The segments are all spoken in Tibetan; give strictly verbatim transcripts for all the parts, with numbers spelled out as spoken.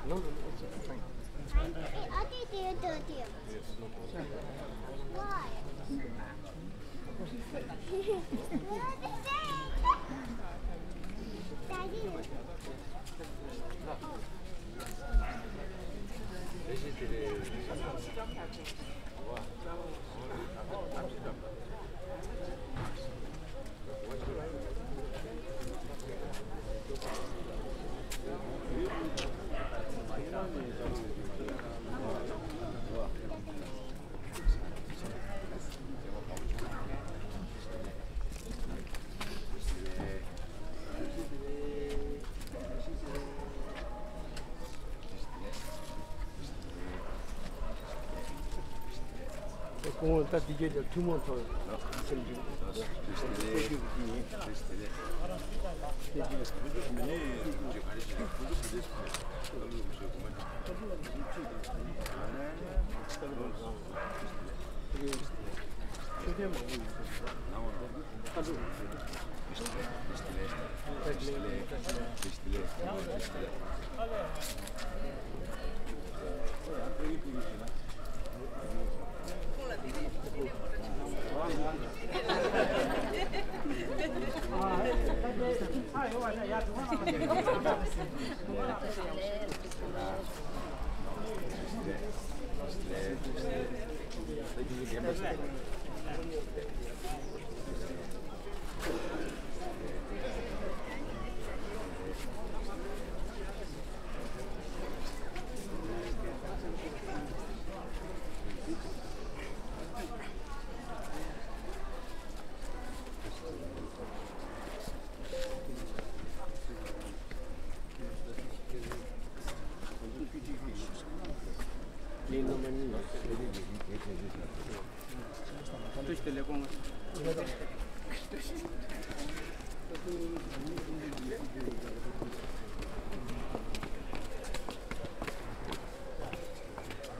No, no, no, it's fine. What did you do there? Why? Daddy. སྐུ་ངོ་ད་འདི་གའི་ལ་ཐུན་མོང་ཐོག་སེམས་ཀྱི་སེམས་ཀྱི་ཡིན། ཆོས་ལྡན་མང་པོ་ཡོད་པ་ཁ་ལུག་ཁ་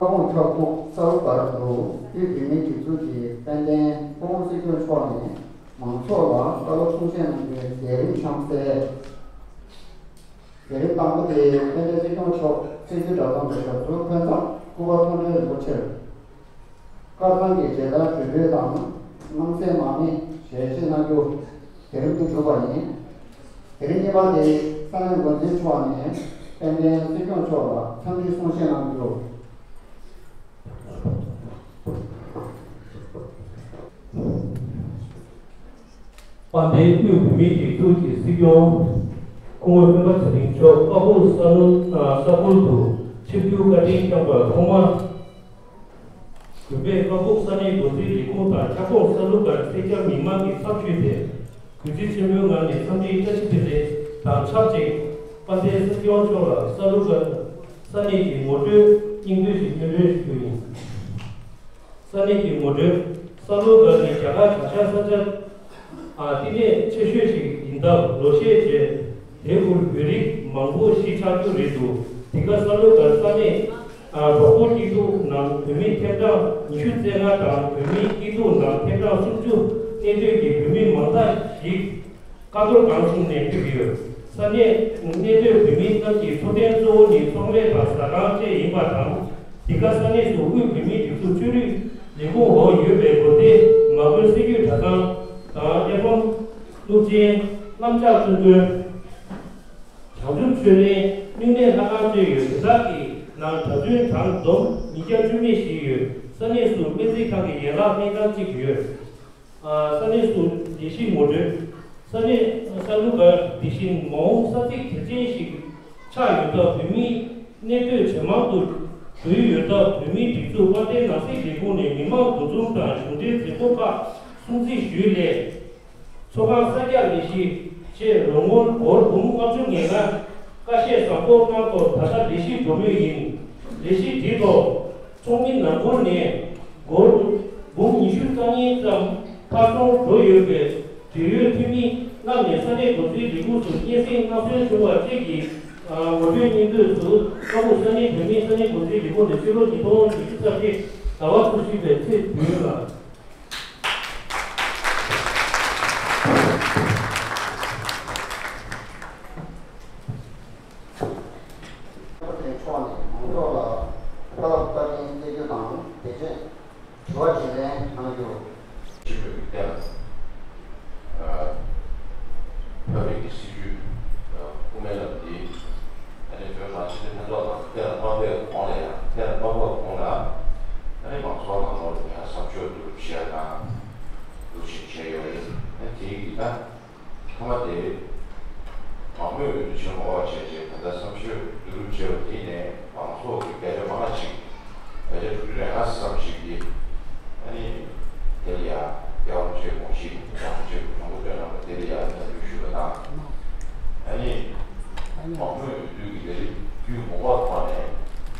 སྐོང་ཕྱག་ཕུག་ས་རུ་སྒར་དུ་དབུས་བོད་མིའི་སྒྲིག་འཛུགས་ཀྱི་དཔལ་ལྡན་སྐུ་ངོ་སྲིད་སྐྱོང་མཆོག་ནས་མང་ཚོགས་ལ་བཀའ་སློབ་གསུང་བཤད་གནང་རྒྱུའི་མཛད་རིམ་ཆང་གསལ། མཛད་རིམ་དང་པོ་དེ་དཔལ་ལྡན་སྲིད་སྐྱོང་མཆོག་བཙན་བྱོལ་གྲྭ་ཚང་དུ་ཞབས་སོར་འཁོད་མཚམས་སྐུ་པར་མཐོང་གྲོལ་རིན་པོ་ཆེར། བཀའ་ཐང་གི་མཇལ་དར་གྲོས་འབུལ་དང་སྣང་གསལ་མར་མེ་ཞལ་བཞེས་གནང་རྒྱུ་དེ་རིང་དུ་གྲུབ་པ་ཡིན། དེ་རིང་གཉིས་པ་དེ་ས་གནས་འགོ་འཛིན་མཆོག་ནས་དཔལ་ལྡན་སྲིད་སྐྱོང་མཆོག་ལ་འཚམས་འདྲི་གསུང་བཤད་གནང་རྒྱུ། དཔལ་ལྡན་དབུས་བོད་མིའི་སྒྲིག་འཛུགས་ཀྱི་སྲིད་སྐྱོང་སྐུ་ངོ་སྤེན་པ་ཚེ་རིང་མཆོག་ཀ་སྦུག་ས་ནུ་ས་ཁུལ་དུ་ཆིབས་བསྒྱུར་བཀའ་དྲིན་བསྐྱངས་པར་ཐོག་མར། གུས་པས་ཀ་སྦུག་ས་གནས་འགོ་འཛིན་ལས་ཁུངས་དང་ཁྱབ་ཁོངས་ས་ལུ་སྒར་སེར་སྐྱ་མི་མང་གི་ཚབ་ཞུས་ཏེ། གུས་བརྩི་ཆེན་པོའི་ངང་ནས་འཚམས་འདྲིའི་བཀྲ་ཤིས་བདེ་ལེགས་དང་ཆབས་ཅིག་དཔལ་ལྡན་སྲིད་སྐྱོང་མཆོག་ལ་ས་ལུ་སྒར་ས་གནས་ཀྱི་ངོ་སྤྲོད་སྙིང་བསྡུས་ཤིག་སྙན་སྒྲོན་ཞུ་རྒྱུ་ཡིན། ས་གནས་ཀྱི་ངོ་སྤྲོད། ས་ལུ་སྒར་ནི་རྒྱ་གར་བྱང་ཤར་ས་ཆ། ཨ། བསྟི་གནས་ཆེ་ཤོས་ཤིག་ཡིན་སྟབས་ལོ་ཤས་རྗེས་དེ་ཁུལ་བོད་རིགས་མང་པོ་གཞིས་ཆགས་རྒྱུ་རེད་འདུག་འདི་ག་ས་ལུ་སྒར་ས་གནས། ཨ། གྲོགས་པོ་སྐྱིད་སྡུག་ནང་བོད་མི་ཐེར་གྲངས་ཉི་ཤུ་རྩ་ལྔ་དང་བོད་མི་སྐྱིད་སྡུག་ནང་ཐེར་གྲངས་སུམ་ཅུ་གནས་སྡོད་ཀྱི་བོད་མི་མང་དག་ཞིག་ཀ་རྡོར་སྒང་གསུམ་ནས་ཕེབས་ཡོད། ས་གནས་གནས་སྡོད་བོད་མི་རྣམས་ཀྱི་འཚོ་རྟེན་གཙོ་བོ་ནི་ཚོང་ལས་དང་ཟ་ཁང་བཅས་ཡིན་པ་དང་། འདི་ག་ས་གནས་སུ་དབུས་བོད་མིའི་སྒྲིག་འཛུགས་ཆོས་རིག་ལས་ཁུངས་འོག་ཡོད་པའི་སྒོ་སྡེ་མ་དགོན་སྲིད་བྱུས་གྲྭ་ཚང་དང་གླེགས་བམ། སློབ་ཆེན། གནམ་ལྕགས་ཆུ་འཛིན། བྱང་ཆུབ་ཆོས་གླིང་། སྨྱུང་གནས་ལྷ་ཁང་བཅས་ཡོད། དེ་དག་གི་ནང་གྲྭ་བཙུན་གྲངས་བསྡོམས་ཉིས་བརྒྱ་བཅུ་གཉིས་ཤིག་ཡོད། ས་གནས་སུ་སྨན་རྩིས་ཁང་གི་ཡན་ལག་སྨན་ཁང་གཅིག་ཡོད། ས་གནས་སུ་ལས་གཞི་ངོ་སྤྲོད། ས་གནས་ས་ལུ་སྒར་དེ་བཞིན་མ་འོངས་ས་ཚིགས་གལ་ཆེན་ཞིག་ཆགས་ཡོད་སྟབས་བོད་མིའི་གནས་སྡོད་ཇེ་མང་དུ་འགྲོ་ཡི་ཡོད་སྟབས་བོད་མིའི་སྒྲིག་འཛུགས་དཔལ་ལྡན་ནང་སྲིད་ལས་ཁུངས་ནས་མི་མང་འདུ་འཛོམས་དང་གཞུང་འབྲེལ་མཛད་སྒོ་ཁག་སྲུང་བརྩི་ཞུས་སླད། ཚོགས་ཁང་གསར་རྒྱག་ལས་གཞི་བཅས་རོགས་དངུལ་སྒོར་འབུམ་ལྔ་བཅུ་ང་ལྔ་ཀ་ཤས་བཟང་ཕོགས་གནང་ཐོག་ད་ལྟ་ལས་གཞི་འགྲོ་མུས་ཡིན། ལས་གཞི་འདིའི་ཐོག་ཚོགས་མི་ནང་ཁུལ་ནས་སྒོར་འབུམ་ཉི་ཤུ་རྩ་གཉིས་ཙམ་ཕར་ཚུར་འགྲོ་ཡོད་པའི་འབྲེལ་ཡོད་འཐུས་མི་རྣམས་ནས་ས་གནས་འགོ་འཛིན་ལས་ཁུངས་སུ་སྙན་སེང་གནང་སྲོལ་བྱུང་བ་བཅས་ཀྱི་ངོ་སྤྲོད་སྙིང་བསྡུས་སུ་ཀ་སྦུག་ས་གནས་བོད་མིའི་ས་གནས་འགོ་འཛིན་ལས་ཁུངས་ནས་སྤྱི་ལོ་ཉིས་སྟོང་ཉི་ཤུ་རྩ་གཅིག་ཟླ་བ་སོ་བཞི་པའི་ཚེས་བདུན་ལ། དེ་ཕྱོགས་ནས་མང་ཚོགས་ལ་བཀའ་སློབ་བཀའ་དྲིན་སྩལ་རྒྱུ་དང་དེ་རྗེས་དྲི་བ་དྲིས་ལན་གནང་རྒྱུ། སྤྱི་མོས་ཀྱི་གཏན་ལ་ཕ་མེས་ཀྱི་སྲིད་ཇུས་དབུ་མའི་ལམ་འདི་ཨ་ནི་བོད་མི་སྤྱི་འཐུས་ལྷན་ཚོགས་ནང་གཏན་ལ་མ་ཕེབས་གོང་ལ་ཡང་གཏན་ལ་མ་ཕབ་གོང་ལ་ཨ་ནི་མང་ཚོགས་ནང་ལོགས་ལ་ཡང་བསམ་ཤོག་བསྡུ་རུབ་བྱས་དང་བསྡུ་བཞིན་བྱས་ཡོད་རེད། ཨ་ནི་དེའི་གི་ད། ཐ་མ་དེ། མང་མོས་འོས་བསྡུ་བྱེད་དགོས་པ་བྱས་རྗེས་ད་ལྟ་བསམ་ཤེས་བསྡུ་རུབ་བྱས་པ་དེ་ནས་མང་ཚོགས་ཀྱི་བརྒྱ་ཆ་མང་ཅིག་བརྒྱ་ཆ་དྲུག་ཅུ་རེ་ལྔ་ཙམ་ཞིག་གིས་ཨ་ནི་དེ་ལ་ཡང་རྒྱལ་བ་རིན་པོ་ཆེའི་དགོངས་གཞི་དགོངས་གཞི་གྲོས་འགོ་བཏོན་གནང་བ་དེ་ལ་ཡང་ལྟ་སྐྱོང་ཞུས་པ་དང་། ཨ་ནི་མང་མོས་འོས་བསྡུ་གི་ལས་རིམ་བརྒྱུད་འོང་བ་ཐོག་ནས་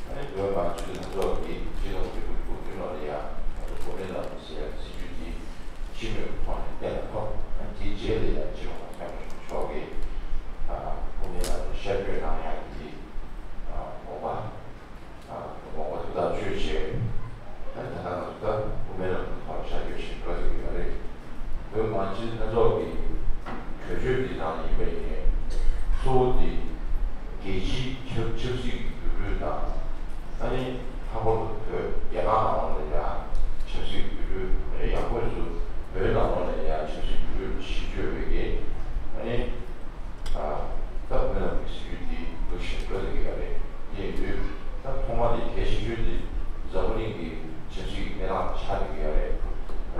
ཨ་ནི་བོད་མང་སྤྱི་འཐུས་ལྷན་ཚོགས་ཀྱིས་སྤྱི་ཚོགས་ཀྱི་འགོ་ཁྲིད་འགོ་ཁྲིད་ལ་ཡང་ང་ཚོ་གོ་མིན་ལ་ཟེར་ཡ་སྲིད་ཇུས་འདི། སྤྱི་མོས་ཐོག་ནས་གཏན་ལ་ཕབ། དེའི་རྗེས་ལ་ཡང་སྤྱི་ནོར་༸གོང་ས་༸སྐྱབས་མགོན་ཆེན་པོ་མཆོག་གིས་ཨ་དབུ་མའི་ལམ་ལ་ཤར་བསྐྱོད་གནང་ཡག་གི་དགོངས་པ་དགོངས་པ་དེ་ཐག་གཅོད་བྱས། ད་ད་ལྟ་ང་ཚོ་ད་དབུ་མའི་ལམ་ཐོག་ལ་ཤར་བསྐྱོད་བྱེད་འགྲོ་བསྡད་ཀྱི་ཡོད་རེད། བོད་མི་མང་སྤྱི་འཐུས་ལྷན་ཚོགས་ཀྱི་གྲོས་ཆོད་འདི་ནང་ཡིན་པ་ཡིན་ནའི་གཙོ་བོ་དེ། རྒྱལ་སྤྱིའི་ཆབ་ཆབ་སྲིད་ཀྱི་འགྱུར་འགྲོས་དང་། ཨ་ནི་ལྷག་པར་དུ་བོད་རྒྱ་ནག་ནང་ལོགས་ལ་ཡང་ཆབ་སྲིད་འགྱུར་འགྲོས་ཡང་སྒོས་སུ་བོད་ནང་ལོགས་ལ་ཡང་ཆབ་སྲིད་འགྱུར་འགྲོས་ལ་གཞི་བཅོལ་བའི་གི་ཨ་ནི་ད་བོད་ནང་གི་སྲིད་བྱུས་འདི་འགྲོ་བཞིན་འགྲོ་བསྡད་ཀྱི་ཡོད་རེད། དེ་ཡིན་དུས་ད་ཐོག་མ་དེ་གལ་ཆེ་ཤོས་དེ་འཛམ་བུ་གླིང་གི་ཆབ་སྲིད་ཀྱི་གནས་སྟངས་ཆགས་བསྡད་ཀྱི་ཡོད་རེད།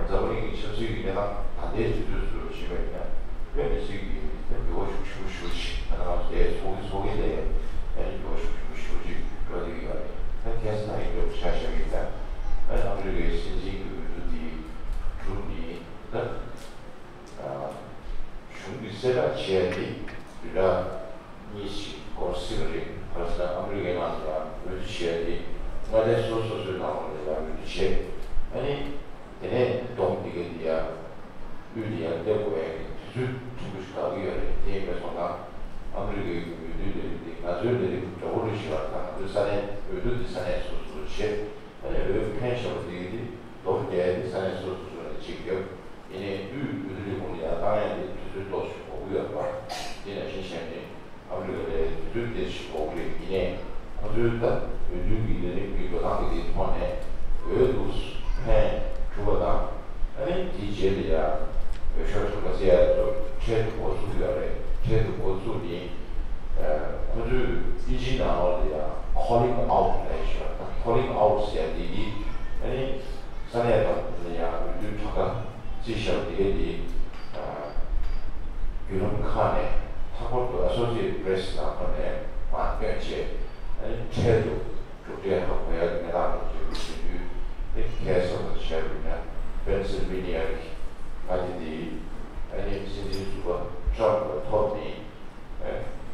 འཛམ་བུ་གླིང་གི་ཆབ་སྲིད་ཀྱི་གནས་སྟངས་ད་ལྟའི་དུས་ཚོད་སུ་ཕྱིན་པ་ཡིན་ན་དཔེ་མི་སྲིད་ཀྱི་དཔེ་འགྱུར་བ་ཤུགས་ཆེན་པོ་ཞེ་པོ་ཞིག་ད་ནང་དེ་ཚོགས་ཀྱི་ཚོགས་ཀྱི་ལས་ཨ་ནི་འགྱུར་བ་ཤུགས་ཆེན་པོ་ཞེ་པོ་ཅིག་འགྲོ་བསྡད་ཀྱི་ཡོད་རེད། ད་ཁ་སང་ད་ཡིན་འགྲོ་ཆ་བཞག་གི་ད་ཨ་ནི་ཨ་མི་རི་ཀའི་སྲིད་འཛིན་གྱི་འོས་བསྡུ་དེ་གྲུབ་ནི་ད། གཞུང་གི་གསལ་བསྒྲགས་བྱས་ཏེ་བདུན་ཕྲག་གཉིས་ཤིག་འགོར་སྲིད་པ་རེད། ག་རེ་ཟེར་ན་ཨ་མི་རི་ཀའི་ནང་ལ་ཡང་འོས་བསྡུ་བྱས་ཏེ་མངའ་སྡེ་སོ་སོ་སོའི་ནང་ལོགས་ལ་ཡང་འོས་བསྡུ་བྱས། ཨ་ནི་དེ་ནས་བསྡོམས་དེ་གའི་དེ་ཡང་དབུས་དེ་ཡང་སླེབས་དགོས་ཡ་གི་དུས་ཚོད་ཕྲན་བུ་ཞིག་འགོར་གྱི་ཡོད་རེད། དེ་ཡིན་པའི་སོང་ཙང་ཨ་མི་རི་ཀའི་འོས་བསྡུའི་ལས་རིམ་དེ་ང་ཚོའི་ལས་རིམ་འདྲ་བོ་རེད་ཞུ་བ་དང་། ང་ཚོའི་ས་གནས་འོས་བསྡུ་དེ་ས་གནས་སོ་སོ་སོ་བྱས། ཨ་ནི་འོས་འཕེན་བཞག་པ་དེ་གའི་དེ་བསྡོམས་བརྒྱབ་ནས་ས་གནས་སོ་སོ་སོ་ནས་གཅིག་བརྒྱབ། ཡིན་ནའི་དབུས་འོས་བསྡུ་ལས་ཁུངས་ལ་ཡར་བཏང་ཡ་དེ་དུས་ཚོད་ཏོག་ཙམ་འགོར་གྱི་ཡོད་པ། དེ་ནང་བཞིན་བྱས་ནས་ཨ་མི་རི་ཀ་ལ་དུས་ཚོད་ཏོག་ཙམ་འགོར་གྱི་རེད། ཡིན་ནའི་ཁོ་ཚོའི་ད་འོས་བསྡུ་གི་ལས་རིམ་གྱི་འགྲོ་སྟངས་ཀྱི་དེའི་ཐོག་ནས་འོས་བསྡུ་འཕེན་གྲུབ་པ་དང་། ཨ་ནི་དེའི་རྗེས་ལ་ཡང་འོས་ཤོག་གྲངས་ཀ་བཙལ་ཡ་ཚོ་འཕྲལ་དུ་འགོ་ཚུགས་ཀྱི་ཡོད་རེད། འཕྲལ་དུ་འགོ་ཚུགས་ནི་ཁོ་ཚོས་དབྱིན་ཇིའི་ནང་ལོགས་ལ་ཡང་calling out་ལབ་ཡ་ཞིག་ཡོད་རེད། ད་calling out་ཟེར་ཡ་དེ་གིས་ཨ་ནི། ས་གནས་དང་དེ་ལ་ཡང་འོས་བསྡུའི་གྲངས་ཀ་རྩིས་བཞག་པ་དེ་གའི་དེ། བརྒྱུད་ལམ་ཁག་ནས་ལྷག་པར་དུ་Associated Press་ནང་ཁོ་ནས་མར་བཏོན་བྱས། ཨ་ནི་འཕྲལ་དུ་གྲུབ་འབྲས་ཧ་གོ་ཡག་གི་གནས་སྟངས་ལ་བྱེད་དགོས་ཟེར་དུས། དེ་ཁ་གསལ་པོ་བྱས་པ་ཡིན་ན་Pennsylvania་གི་མངའ་སྡེ་དེ་ཨ་ནི་སྲིད་འཛིན་ཟུར་པ་Trump་ལ་ཐོབ་ནས།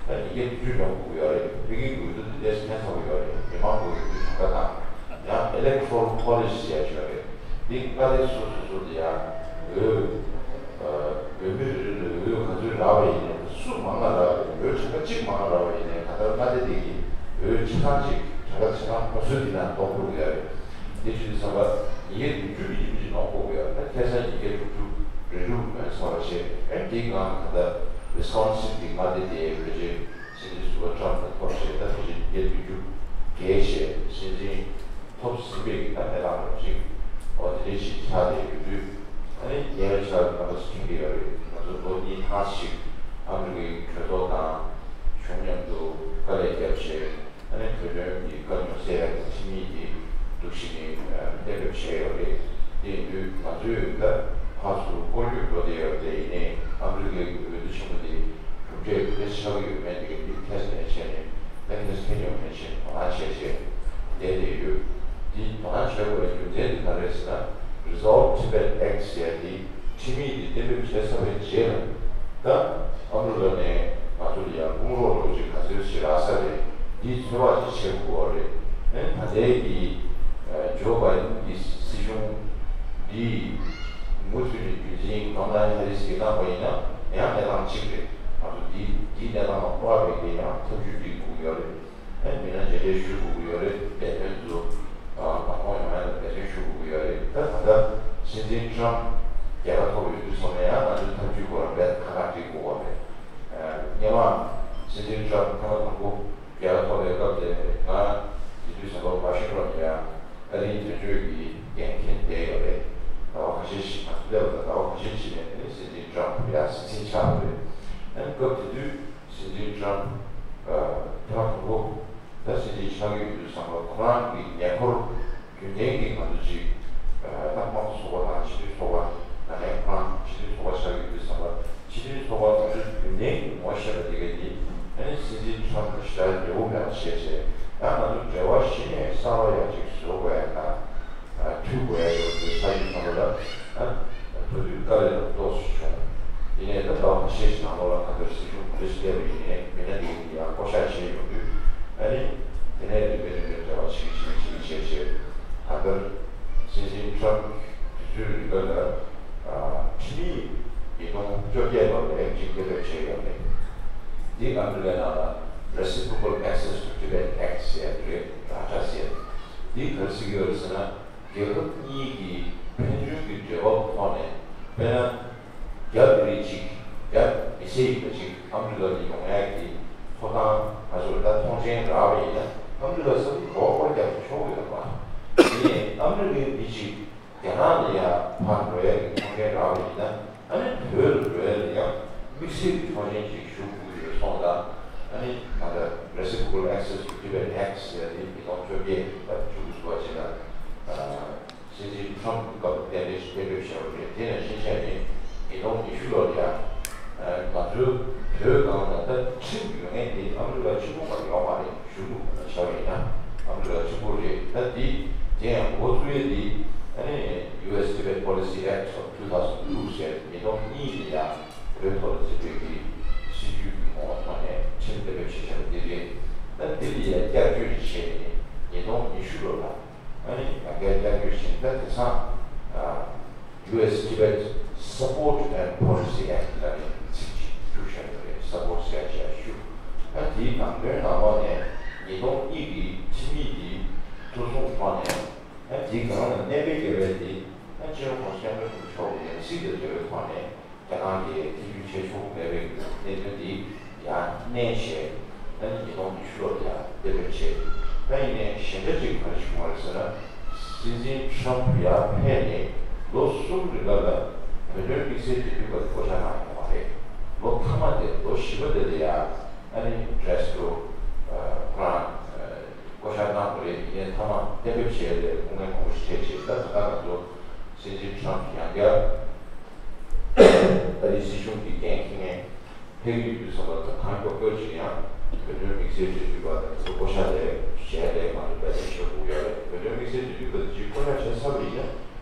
ད་ཉིས་བརྒྱ་བདུན་ཅུ་ཡོང་དགོས་ཀྱི་ཡོད་རེད། ཕ་གིའི་འོས་བསྡུ་དེ་ཏོག་ཙམ་ཕན་ཐོགས་ཀྱི་ཡོད་རེད། མི་མང་གི་འོས་བསྡུའི་གྲངས་ཀ་དང་། ཡང་Electoral College་ཟེར་ཡ་ཅིག་ཡོད་རེད། འདི་མངའ་སྡེ་སོ་སོ་སོ་དེ་ཡང་འོས་འོས་མི་རེ་རེ་ལ་འོས་ག་ཚོད་རག་པ་ཡིན་ནའི། སུ་མང་ང་རག་པ་ཡིན་ནའི། འོས་གྲངས་ཀ་གཅིག་མང་ང་རག་པ་ཡིན་ནའི། ད་ལྟ་མངའ་སྡེ་དེ་གི་འོས་ཆ་ཚང་གཅིག་གྲངས་ཀ་ཆ་ཚང་ཁོ་ཚོའི་དེ་ནང་འདོགས་དགོས་ཀྱི་ཡོད་རེད། དེ་བྱས་ཙང་ཉིས་བརྒྱ་བདུན་ཅུ་མི་ཉུང་ཅིག་ནོར་དགོས་ཀྱི་ཡོད་རེད། ཁ་སང་ཉིས་བརྒྱ་དྲུག་ཅུ་རེ་དྲུག་ཡོང་ཚར་བ་བྱས། ཨ་ནི་དེའི་སྒང་ད་ལྟ་Wisconsin་གི་མངའ་སྡེ་དེ་ཕལ་ཆེར་སྲིད་འཛིན་ཟུར་པ་Trump་དང་ཐོབ་བྱས། ད་ཕལ་ཆེར་ཉིས་བརྒྱ་བདུན་ཅུ་བརྒལ་བྱས་སྲིད་འཛིན་ཐོབ་ཟིན་པའི་གི་ད་གནས་སྟངས་འདྲ་པོ་ཅིག་འོ་དེ་འདྲ་ཞིག་ཆགས་བསྡད་ཡོད་དུས། ཨ་ནི་ཉེ་བའི་ཆར་རྣམ་པ་ཚོས་མཁྱེན་གྱི་ཡོད་རེད། ང་ཚོ་ལོ་གཉིས་ལྷག་ཅིག་ཨ་མི་རི་ཀའི་གྲོས་ཚོགས་དང་གཞུང་མཉམ་དུ་དཀའ་ལས་བརྒྱབ་བྱས། ཨ་ནི་གྲོས་མཐུན་གྱི་དཀའ་རྙོག་སེལ་ཡག་གི་ཁྲིམས་ཡིག་དེ་འདུག་བཞིན་ནས་གཏན་འབེབས་བྱས་ཡོད་རེད། དེ་ཡིན་དུས་ང་ཚོས་ད་ཕར་ཚུར་སྐོར་སྐྱོད་འགྲོ་བསྡད་ཡོད་རེད། ཡིན་ནའི་ཨ་མི་རི་ཀའི་འོས་བསྡུ་ཆེན་མོ་དེ་གྲུབ་འབྲས་ག་འདྲ་ཆགས་ཀྱི་ཡོད་མེད་དེ་གའི་དེ་ཐེ་ཚོམ་བྱས་ནས་ད་ཁ་སང་ཐེངས་ཡང་མེད་བྱས་དོ་སྣང་བྱས་བྱས་བསྡད་བསྡད་ཡོད། དེ་དོ་སྣང་བྱེད་དགོས་པའི་རྒྱུ་མཚན་དེ་ག་རེ་རེད་ཟེར་ན། Resolve Tibet Act་ཟེར་ཡ་དེ་ ཁྲིམས་ཡིག་དེ་གཏན་འབེབས་བྱས་ཚར་བའི་རྗེས་ལ། ད་ཨ་མི་རི་ཀ་ནས་ང་ཚོ་ལ་ཡང་དཔུང་རོགས་རོགས་ཅིག་ག་ཚོད་ཞིག་རག་ས་རེད། འདི་ཚོད་དཔག་ཅིག་བྱེད་དགོས་པ་རེད། ཨེ་ད་ལྟའི་གི་ཇོ་བྷའི་ཌེན་གྱི་སྲིད་གཞུང་འདི་མུ་མཐུད་ནས་རྒྱུན་འཛིན་ཀམ་ལ་ཧེ་རི་སི་གིས་གནང་བ་ཡིན་ན་ཡང་གནས་སྟངས་གཅིག་རེད། ང་ཚོ་འདི་འདི་གནས་སྟངས་ལ་སྤོབས་པ་མེད་མཁན་ཡང་ཐབས་ཇུས་སྒྲིག་དགོས་ཀྱི་ཡོད་རེད། ཨེ་མི་སྣ་མཇལ་འཕྲད་ཞུ་དགོས་ཀྱི་ཡོད་རེད། བདེ་དོན་དུ་ཨ་མ་མཐོང་ཡོང་ཡ་ལ་འབད་བརྩོན་ཞུ་དགོས་ཀྱི་ཡོད་རེད། ད་ད་ལྟ་སྲིད་འཛིན་ཊམ་རྒྱལ་ཁ་ཐོབ་ཡོད་དུས་ཙམ་ལ་ཡང་ང་ཚོའི་ཐབས་ཇུས་སྐོར་རྦད་ཁག་ཁག་སྒྲིག་དགོས་པ་རེད། ཨ་སྔོན་མ་སྲིད་འཛིན་ཊམ་ཐེངས་མ་དང་པོ་རྒྱལ་ཁ་ཐོབ་པའི་སྐབས་དེ་ང་དེ་དུས་ཟམ་པ་ཝ་ཤིང་ཊོན་ལ་ཡང་ཨ་རིའི་དོན་གཅོད་ཀྱི་འགན་འཁྱེར་བསྡད་ཡོད་རེད། ཟླ་བ་ཁ་ཤས་ཤིག་ང་ཚོ་སླེབས་པ་དང་ཟླ་བ་ཁ་ཤས་ཤིག་ནས་ཨ་ནི་སྲིད་འཛིན་ཊམ་ཡང་སྲིད་འཛིན་ཆགས་པ་རེད། ཨ་ནི་སྐབས་དེ་དུས་སྲིད་འཛིན་ཊམ་ཨ་ཐེངས་མ་དང་པོ་ད་སྲིད་འཛིན་ཆགས་ཀྱི་ཡོད་དུས་ཙམ་པ་ཁོ་རང་གི་ཉེ་འཁོར་རྒྱུན་ལྡན་གྱི་ང་ཚོ་ཅིག་ཨ་ད་དམངས་གཙོ་ཚོགས་པ་དང་སྤྱི་མཐུན་ཚོགས་པ་ནང་ནས་ཁོ་རང་སྤྱི་མཐུན་ཚོགས་པ་ཆགས་ཀྱི་ཡོད་དུས་ཙམ་པ་སྤྱི་མཐུན་ཚོགས་པ་ང་ཚོའི་རྒྱུན་ལྡན་གྱི་ངོ་ཤེས་པ་དེ་གས་དེ་ཨ་ནི་སྲིད་འཛིན་ཊམ་དང་ཞེ་དྲག་འབྲེལ་བོ་མེད་པ་བྱས་བྱས་ཡང་ང་ཚོ་འབྲེལ་བ་གཞི་ནས་གསར་པ་ཡག་ཅིག་བཟོ་དགོས་ཡ་དང་། མཐུད་དགོས་ཡ་ཡོད་པའི་ས་ཡིན་ཙང་ལ། ད་དུས་དཀའ་ལས་ཏོག་ཙམ་བྱུང་། ཡིན་ནའི་ད་ཟླ་བ་ཁ་ཤས་ཤིག་ནང་ལོགས་ལ་ཁ་ཐོར་སྲིད་གཞུང་ག་རེ་ཞིག་བསྡད་པ་ཡིན་ནའི་མི་སྣ་དེ་གཉིས་ཡང་བསྐོ་བཞག་བྱས་ཡོང་དུས། ཨ་ནི་དེ་ནས་རིམ་པས་རིམ་པས་འབྲེལ་བ་བྱེད་ཀྱི་བྱེད་ཀྱི་བྱེད་ཀྱི་བྱས་བྱས། ད་ལྟར་སྲིད་འཛིན་ཊམ་དུས་ཚོད་རིང་པོ་ལ་ཁྲིམས་ཡིག་ཉིས་སྟོང་བཅོ་བརྒྱད་ལོ་ལ་ཡང་གཅིག་གཏན་འབེབས་བྱས་ཡོད་རེད། འདི་ཨ་མི་རི་ཀའི་ནང་ལ་Reciprocal Access to Tibet Act ཟེར་ཡ་དེ་རེད། ར་ཊ་ཟེར། འདི་ག་རེ་ཟེར་གྱི་ཡོད་རེད་ཟེར་ན། རྒྱལ་ཁབ་གཉིས་ཀྱི་ཕན་ཚུན་གྱི་འབྲེལ་བ་ཐོག་ནས་དཔེར་ན། རྒྱ་མི་རིགས་གཅིག་རྒྱ་མི་སེར་ཡིན་པ་གཅིག་ཨ་མི་རི་ཀ་ལ་ཡོང་ཡག་གི་ཐོབ་ཐང་ང་ཚོར་ད་ཐོངས་མཆན་རག་པ་ཡིན་ན་ཨ་མི་རི་ཀ་ས་ཁུལ་ག་པར་ཀྱང་ཆོག་གི་ཡོད་པ། དེ་ནས་ཨ་མི་རི་ཀའི་མི་གཅིག་རྒྱ་ནག་ལ་ཡང་ཕར་འགྲོ་ཡག་གི་ཐོངས་མཆན་རག་པ་ཡིན་ན། ཨ་ནི་བོད་ལ་འགྲོ་ཡ་ལ་ཡང་དམིགས་བསལ་གྱི་ཐོངས་མཆན་ཅིག་ཞུ་དགོས་ཀྱི་ཡོད་སོང་ཙང་། ཨ་ནི་ད་ལྟ་Reciprocal Access to Tibet Act ཟེར་ཡ་དེ་ཉིས་སྟོང་བཅོ་བརྒྱད་ལ་བཅུ་དགུ་ཟེར་བ་ཅིག་ལ། སྲིད་འཛིན་ཊམ་གྱི་སྐབས་གཏན་འབེབས་གཏན་འབེབས་བྱས་པ་རེད། དེ་ནང་བཞིན་བྱས་ནས་ཉིས་སྟོང་ཉི་ཤུ་ལོར་ཡང་ང་ཚོའི་བོད་སྒང་ལ་ད་ཁྲིམས་ཡོད་མཁན་དེ་ཨ་མི་རི་ཀ་གཅིག་པོ་མ་ཡོང་མ་རེད། གཞུང་ལུགས་ལ་བྱ་བ་ཡིན་ན་ཨ་མི་རི་ཀ་གཅིག་པོ་རེད། ད་འདི་དེ་ཡང་འགོ་བཙུགས་ཡས་འདི་ཨ་ནི་ཡུ་ཨེས་Tibet Policy Act of two thousand two ཟེར་ཉིས་སྟོང་གཉིས་ལ་ཡང་བོད་ཐོག་ལ་བརྩི་བཀུར་གྱི་སྲིད་ཇུས་ཀྱི་ངོ་བོ་ཐོག་ནས་ཁྲིམས་གཏན་འབེབས་བྱས་བཞག་པ་འདི་རེད། ད་འདི་ལ་ཡང་བསྐྱར་བཅོས་ཅིག་བྱས་ནས་ཉིས་སྟོང་ཉི་ཤུ་ལོ་ལ་ཨ་ནི་ཡང་བསྐྱར་བསྐྱར་བཅོས་བྱས་ནས་ད་དེང་སང་ཨ། ཡུ་ཨེས་Tibet Support and Policy Act ལ་ནི་ཚིག་ཅིག་བཅུག་བཞག་ཡོད་རེད། Support ཟེར་ཡ་ཅིག་ཡང་བཅུག་ཨ་དེའི་ནང་དོན་ནང་ལོགས་ནས་ཉིས་སྟོང་གཉིས་ཀྱི་ཁྲིམས་ཡིག་འདི་ཐོ་བཟུང་ཐོག་ནས་ཨ་དེའི་སྒང་ལ་གནད་འགག་གལ་ཆེ་བ་འདི་ཨ་སྤྱི་ནོར་༸གོང་ས་༸སྐྱབས་མགོན་ཆེན་པོ་མཆོག་གི་ཡང་སྲིད་དང་འབྲེལ་བའི་ཐོག་ནས་རྒྱ་ནག་གིས་ཐེ་བྱུས་བྱེད་ཆོག་གི་མེད་པའི་གནད་དོན་འདི་ཡང་གནས་བྱས། ཨ་ནི་ཉིས་སྟོང་ཉི་ཤུ་ལོར་ཡང་གཏན་འབེབས་བྱས། ད་ཡིན་ནའི་ཞན་ཆ་གཅིག་ག་རེ་བྱུང་བ་རེད་ཟེར་ན། སྲིད་འཛིན་ཊམ་ཡར་ཕེབས་ནས་ལོ་གསུམ་རིང་ལ་ལ་བོད་དོན་དམིགས་བསལ་འབྲེལ་མཐུད་པ་བསྐོ་བཞག་གནང་ཡོད་མ་རེད། ལོ་མཐའ་མ་དེ་ལོ་བཞི་པ་དེ་ལ་ཡང་ཨ་ནི་འབྲེལ་སྐོར་ཁོ་རང་བསྐོ་བཞག་གནང་དགོས་རེད། ཡིན་ནའི་མཐའ་མ་གཏན་འབེབས་བྱས་ཏེ་སྐུ་ངལ་མང་པོ་ཞིག་འཕྲད་བྱས། ད་ད་ལྟ་ང་ཚོ་སྲིད་འཛིན་ཊམ་ཡང་བསྐྱར་ཨ་རིའི་སྲིད་གཞུང་གི་འགན་འཁྱེར་མཁན། ཕེབས་ཀྱི་ཡོད་དུས་ཙམ་པ་ད་གང་མགྱོགས་པོ་ཅིག་ཡང་བོད་དོན་དམིགས་བསལ་འབྲེལ་མཐུད་པ་དང་དེ་ཚོ་བསྐོ་བཞག་ལས་བྱས་ཏེ་ང་ཚོ་འབད་བརྩོན་བྱེད་དགོས་ཡོད་རེད། བོད་དོན་དམིགས་བསལ་འབྲེལ་མཐུད་པ་དེ་ཅིག་བསྐོ་བཞག་བྱས་ཚར་བ་ཡིན་ན་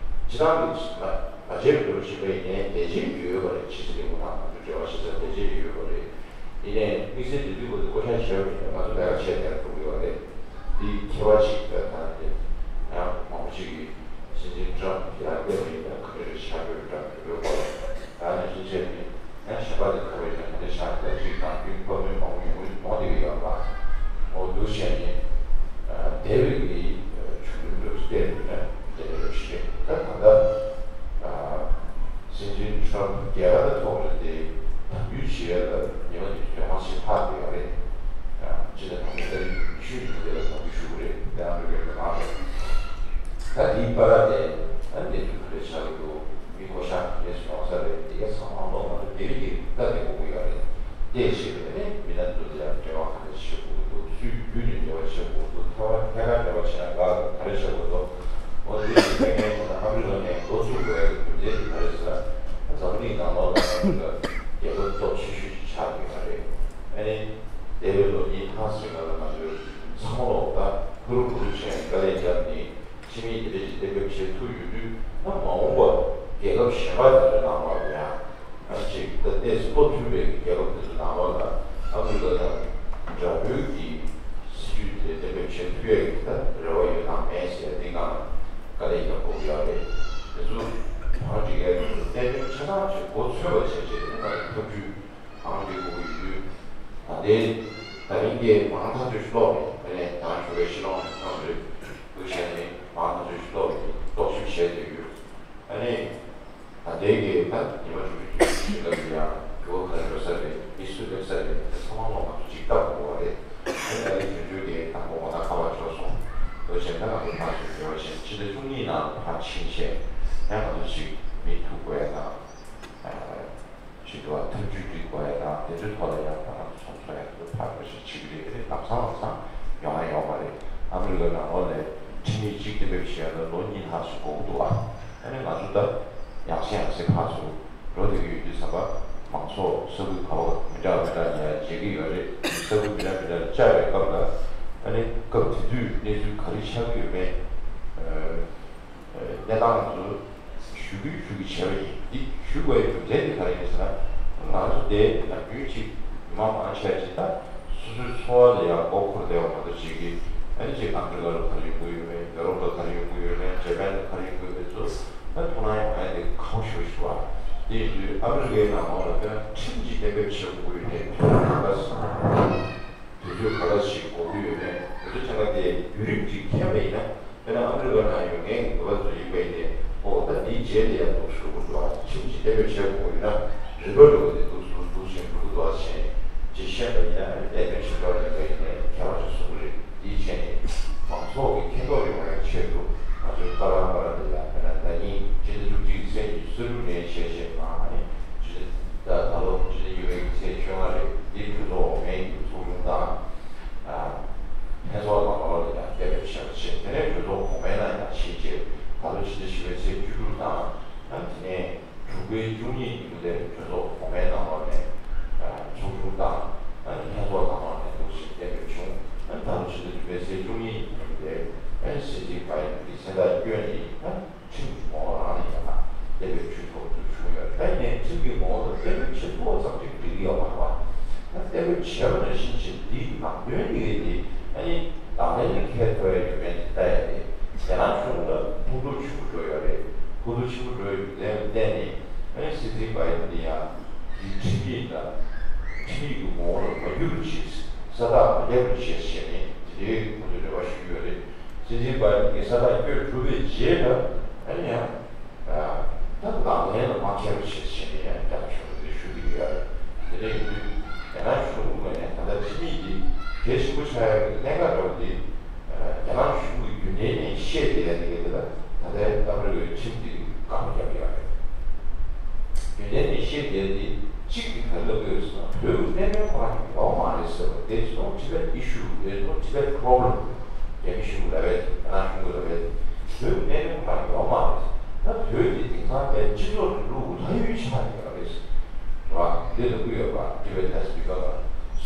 སྤྱིར་བཏང་གི་ང་བྱས་པ་འདྲ་བོ་ཞིག་པ་ཡིན་ནའི་བདེ་སྐྱིད་ཡོད་པ་རེད། ཕྱི་སྲིད་ལས་ཁུངས་དང་ང་ཚོ་འབྲེལ་བ་བྱེད་ས་བདེ་སྐྱིད་ཡོད་པ་རེད། ཡིན་ནའི་དམིགས་བསལ་འབྲེལ་མཐུད་པ་དེ་བསྐོ་བཞག་བྱས་པ་ཡིན་ན་ང་ཚོ་ལས་ཀ་བྱས་བསྡད་འགྲོ་གི་ཡོད་རེད། འདི་ཁྱད་པར་ཅིག་ད་ད་དེ་ཡང་མང་པོ་ཅིག་གིས་སྲིད་འཛིན་ཊམ་ཡར་ཕེབས་པ་ཡིན་ན་ག་འདྲ་རེ་ཆགས་ཡོད་འདྲ་བོད་པའི་སྐོར་ལ་ད་ནང་བཞིན་བྱས་ནས། ཡང་གཞན་པ་དེ་ག་བས་ཀྱང་དེ་འདྲ་བཞག་ལ་ཅིག་དང་རྒྱུན་བཀའ་མོལ་མང་པོ་ཡོང་གི་མོ་དེ་གི་ཡོད་པ། འོ་འདུག་བྱས་ནས་དེ་བས་ཀྱི་བྱུང་རིམ་འདྲ་བོ་བལྟས་ཡོད་ན་དེ་འདྲ་རེད་ཞེས། ད་ད་ལྟ་སྲིད་འཛིན་ཊམ་རྒྱལ་ཁ་ཐོབ་རེད་དེ་དམ་འབུལ་བྱེད་ཡ་ལ་ཉི་མ་དེ་དུས་ཐོག་མ་ཞིག་ཕར་བསྡད་ཡོད་རེད། སྤྱི་ཟླ་དང་པོའི་ཏ་རིག་ཉི་ཤུ་ཉིན་དེ་ལ་དམ་འབུལ་ཞུ་གི་རེད་དེ་ཨ་མི་རི་ཀའི་ནང་ལ། ད་དེའི་བར་དེ་ཨ་གནས་ཚུལ་ག་རེ་ཆགས་ཀྱི་འདུག་མི་བསྐོ་བཞག་རེས་སུ་ཡོང་ས་རེད། དེ་ག་ཚང་མ་ལོག་ང་ཚོ་བདེ་སྐྱིད་ཀྱི་བཀའ་དེ་དགོས་ཀྱི་ཡོད་རེད། དེ་བྱས་པས་ནི་མི་སྣ་ཚོ་ལ་ཡང་འབྲེལ་བ་ག་འདྲ་བྱེད་དགོས་ཀྱི་འདུག་སུའི་བརྒྱུད་ནས་འབྲེལ་བ་བྱེད་དགོས་འདུག་ཐ་ཐད་ཀར་འབྲེལ་བ་བྱེད་ན་དགའ་ག་རེ་བྱེད་དགོས་འདུག་འོ་དེ་ཡིན་ཙང་ངས་ད་ལྟ་ཨ་མི་རི་ཀ་ནས་འགོ་བཙུགས་དགོས་ཡག་གི་རྒྱུ་མཚན་དེ་ག་རེ་ཟེར་ན། འཛམ་གླིང་ནང་ལོགས་ལ་ཨ་མི་རི་ཀ་རྒྱལ་ཁབ་སྟོབས་ཆེ་ཤོས་ཤིག་ཆགས་ཀྱི་ཡོད་རེད། ཨ་ནི་འདས་པའི་ལོ་གཉིས་ཐམ་ཞིག་ལ་ང་ཚོས་ཚང་མ་ལོག་ད་ཧུ་རུ་ཧུ་རུ་བྱས་ནས་དཀའ་ལས་བརྒྱབ་ནས། ཁྲིམས་ཡིག་དེ་འདྲ་ཞིག་གཏན་འབེབས་བྱེད་ཐུབ་ཡོད་དུས་ད་མ་འོངས་པར་རྒྱལ་ཁབ་གཞན་པ་དེ་ཚོའི་ནང་ལ་ དཀའ་ལས་རྒྱག་དགོས་ཀྱི་ཡོད་རེད། དེ་ཚོ་གང་སྒྲིག་ཡག་གི་གནད་དོན་ཆ་ཚང་ཅིག་མགོ་འཚོས་པ་བྱས་བྱས་ནས་ང་ཚོ་ཐབས་ཇུས་གང་སྒྲིག་དགོས་ཀྱི་ཡོད་དུས། ད་ལྟའི་ད་རིང་གི་མང་ཐག་ཆོད་ཤོས་ལོག་ནས་ད་ནས་ད་ཞུ་བའི་ཤི་ལོང་ནས་ཐོན་རེད། དུ་བྱས་ནས་མང་ཐག་ཆོད་ཤོས་ལོག་ནས་རྟོག་ཞིབ་བྱས་བསྡད་ཡོད། ཨ་ནི། ད་ལྟའི་གི་ད་ཉི་མ་དྲུག་ཅུ་དྲུག་ཅུ་ཞིག་ལ་ཡང་འགྱུར་བ་ག་རེ་འགྲོ་ས་རེད། མི་སུ་སླེབས་ས་རེད། དེ་ཚང་མ་ལོག་ང་ཚོ་ཅིག་ལྟ་དགོས་པ་རེད། ཨ་ནི་ད་རེས་དུས་ཚོད་དེ་དང་པོ་ང་ད་ཁ་པར་འབྱོར་སོང་། འོ་བྱས་ན་ང་ཚོ་ཕར་ཚུར་འབྲེལ་བ་བྱས་ཕྱི་ཟླ་བཅུ་གཉིས་ནང་ཕར་ཕྱིན་བྱས་ཡང་ང་ཚོ་ཅིག་མི་ཐུག་དགོས་ཡ་དང་། ཞུ་དགོས་པ་ཐབས་ཇུས་སྒྲིག་དགོས་ཡ་དང་དེ་ཚོའི་ཐོག་ལ་ཡང་ང་ཚོ་ཚོགས་གཙོ་ཡང་ཚོགས་ཕར་འགྲོ་བཞིན་བྱེད་ཀྱི་རེད། དེ་ནི་ལམ་སང་ལམ་སང་ཡོང་ཡ་ཡོད་མ་རེད། ཨ་མི་རི་ཀ་ནང་ལོགས་ནས་ཁྲིམས་ཡིག་གཅིག་གཏན་འབེབས་བྱས་ཡ་ལ་ལོ་གཉིས་ལྷག་ཞིག་འགོར་གྱི་འདུག་ཨ། ཨ་ནི་ང་ཚོ་ད་ཡང་སེ་ཡང་སེ་ཕར་ཚུར་འགྲོ་བསྡད་ཀྱི་ཡོད་དུས་ཙམ་པ་མང་ཚོགས་ས་ཁུལ་ག་བ་མི་འདྲ་མི་འདྲ་ནས་ཡ་མཇལ་གྱི་ཡོད་རེད། ས་ཁུལ་མི་འདྲ་མི་འདྲ་བཅར་བའི་སྐབས་ལ་ཨ་ནི་སྐབས་དེ་དུས་གནས་ཚུལ་ག་རེ་ཆགས་ཀྱི་ཡོད་མེད། གནས་སྟངས་ཚོ་ཞུ་རྒྱུ་ཞུ་རྒྱུ་བྱས་པ་ཡིན། འདི་ཞུ་དགོས་ཡ་རྒྱུ་མཚན་དེ་ག་རེ་ཡིན་ཟེར་ན། ང་ཚོ་དེ་ནམ་རྒྱུན་གཅིག་མི་མང་མང་ཆེ་བ་ཅིག་ད་སོ་སོའི་འཚོ་བ་ལ་ཡང་མགོ་འཁོར་བསྡད་པ་མ་གཏོགས་ཅིག་གིས་ཨ་ནི་ཅིག་ཨ་མི་རི་ཀ་ལ་ག་རེ་ཡོང་གི་ཡོད་མེད། ཡོ་རོབ་ལ་ག་རེ་ཡོང་གི་ཡོད་མེད། ཇ་པན་ལ་ག་རེ་ཡོང་གི་ཡོད་མེད་ཚོ་ད་ཐུགས་སྣང་ཡང་མ་ཡ་དེ་ཁག་པོ་ཞེ་པོ་ཞིག་འདུག་ཨ། དེ་ཡིན་དུས་ཨ་མི་རི་ཀའི་ནང་ལོགས་ལ་དཔེར་ན་ཁྲིམས་ཅིག་གཏན་འབེབས་བྱེད་དགོས་ཀྱི་ཡོད་དེ་དུས་ཚོད་ག་ལ་སོང་། དུས་ཚོད་ག་ལ་ཞིག་འགོར་གྱི་ཡོད་མེད། དུས་ཚོད་ཐེངས་ག་དེ་བརྒྱུད་རིམ་ཅིག་མཁྱེན་པ་ཡིན་ན། དཔེར་ན་ཨ་མི་རི་ཀ་ནང་ཡོད་མཁན་གྱི་འགོ་པ་ཚོ་ཡིན་པ་ཡིན་ནའི། ཨོ་ད་འདིའི་རྗེས་ལ་ཡང་འདུག་ཞུ་དགོས་འདུག་ཨ། ཁྲིམས་ཅིག་གཏན་འབེབས་བྱེད་དགོས་ཡིན་ན་རིམ་པ་འགྲོ་གི་འདུག་འདུག་འདུག་ཅེས་འགྲོ་གི་འདུག་ཨ་ཅེས་ཅིག་བཤད་པ་ཡིན་ན། ཨ་ནི་དེ་ནས་ཞིབ་ཕྲ་ཡིན་པ་ཡིན་ནའི་མཁས་པ་ཚོས་གསུང་གི་རེད། འདིའི་རྗེས་ནས་མང་ཚོགས་ཀྱི་མཁྱེན་རྟོགས་ཡོང་བའི་ཆེད་དུ་ང་ཚོའི་ཀ་ར་ཀ་ར་འདི་ལ་དཔེར་ན་ཟླ་ཉིན་སྤྱི་ཟླ་བཅུ་གཅིག་ཚེས་ཉི་ཤུ་རྩ་དྲུག་ནས་བྱས་བྱས་ནས་ཨ་ནི་ད་ད་ལོ་སྤྱི་ཟླ་གཉིས་པའི་ཚེས་བཅོ་ལྔ་རེད། འདི་གྲོས་ཚོགས་འོག་མའི་ཚོགས་ཆུང་དང་། ལྷན་ཚོགས་ནང་ལོགས་ལ་ཡང་གཏན་འབེབས་བྱས་པ་བྱས། དེ་ནས་གྲོས་ཚོགས་གོང་མའི་ནང་ཡང་ཕྱིན་རྗེས་ད་ལོ་ཕྱི་ཟླ་བཞི་པའི་ཚེས་བཅུ་དྲུག་དང་། དེ་ནས་དྲུག་པའི་བཅུ་གཉིས་ཉིན་མོ་དེར་གྲོས་ཚོགས་གོང་མའི་ནང་ལོགས་ནས་ཚོགས་ཆུང་དང་ལྷན་ཚོགས་ནང་ལོགས་ནས་འདུག་ཞེས་གཏན་འབེབས་བྱུང་། ད་ལོ་ཕྱི་ཟླ་བདུན་པའི་ཚེས་བཅུ་གཉིས་ཉིན་མོ་དེར་སྲིད་འཛིན་བྷའི་ཌེན་གྱི་མཚན་རྟགས་བསྐྱོན་ནས། ཁྲིམས་ཀྱི་ངོ་བོ་རང་ལ་ཡང་གཏན་འབེབས་ཞུས་ཐོག་ཏུ་བྱུང་ཡོད། ད་ཡིན་ནའི་ཁྲིམས་ཀྱི་ངོ་བོ་ལ་གཏན་འབེབས་བྱེད་ཐུབ་པ་ཙམ་གྱིས་འགྲིག་གི་ཡོད་མ་རེད་པ། ད་གཏན་འབེབས་བྱས་པ་ནང་བཞིན་བྱས་འདིའི་ནང་དོན་འདི་གའི་དེ་ཨ་ནི་ལག་ལེན་ལ་འཁེལ་ཐུབ་ཡ་ཡོད་མེད་དེ་ལྟ་ཡ་དེ་རྒྱ་ནག་གཞུང་ལ་ཕོག་ཐུག་ཆེན་པོ་འགྲོ་ཡོད་རེད། ཕོག་ཐུག་ཆེན་པོ་འགྲོ་ཡོད་པའི་ལན་ལ་བརྟེན་ནས་ཨ་ནི་སྲིད་འཛིན་བྷའི་ཌེན་འདི་ཡང་འདི་ཁྲིམས་ཡིག་དང་ཁྲིམས་ཡིག་གི་ངོ་བོ་ལ་མ་འགྱུར་བ་བྱས། ས་རྟགས་མ་བརྒྱབ་པ་བྱས་བྱས་ནས་དེ་འདྲའི་ཁོང་ཚོས་རེ་བ་ཞུ་གི་ཡོད་རེད། སྲིད་འཛིན་བྷའི་ཌེན་གྱི་ས་རྟགས་བསྐྱོན་གྲུབ་པའི་རྗེས་ལ་ཨ་ནི་ཡང་། ད་ལག་ལེན་ལ་མ་འཁེལ་བ་བྱས་བྱས་ནས་ཡང་རྒྱ་ནག་གཞུང་གིས་ཞུ་གི་ཡོད་རེད། དེ་འདྲ་ཡིན་དུས་རྒྱ་ནག་གཞུང་ངོས་ནས་ད་ལྟ་ཁྲིམས་ཡིག་འདི་གལ་ཆེན་པོ་ཆགས་ཡག་གི་གནད་འགག་འདྲ་བོ་འདི་རྒྱ་ནག་གཞུང་གི་རྒྱུན་ལྡན་ནས་བཤད་བསྡད་ཡ་དེ་ག་དེ་ལ་ད་ལྟའི་ཨ་མི་རི་ཀའི་ཁྲིམས་འདི་དགག་པ་བརྒྱབ་ཡོད་རེད། རྒྱུན་ལྡན་ནས་བཤད་བསྡད་དེ་གཅིག་གིས་ག་རེ་ལབ་ཀྱི་ཡོད་ཟེར་ན། བོད་ཀྱི་གནད་དོན་ཁོ་རང་ཡོད་མ་རེད་ཟེར་བ་དེ། It's not Tibet issue, there is no Tibet problem. རྒྱ་མི་གཞུང་གིས་ལབ་པ་དེ། རྒྱ་ནག་གཞུང་གིས་ལབ་པ་དེ། བོད་ཀྱི་གནད་དོན་ཁོ་རང་ཡོད་མ་རེད། ད་བོད་དེ་དེང་སང་པའི་སྤྱི་ཚོགས་རིང་ལུགས་ལྷ་ཡུལ་ཆགས་ཡོད་རེད། རེད་བ། འདི་ལབ་ཀྱི་ཡོད་པ། Tibet has become a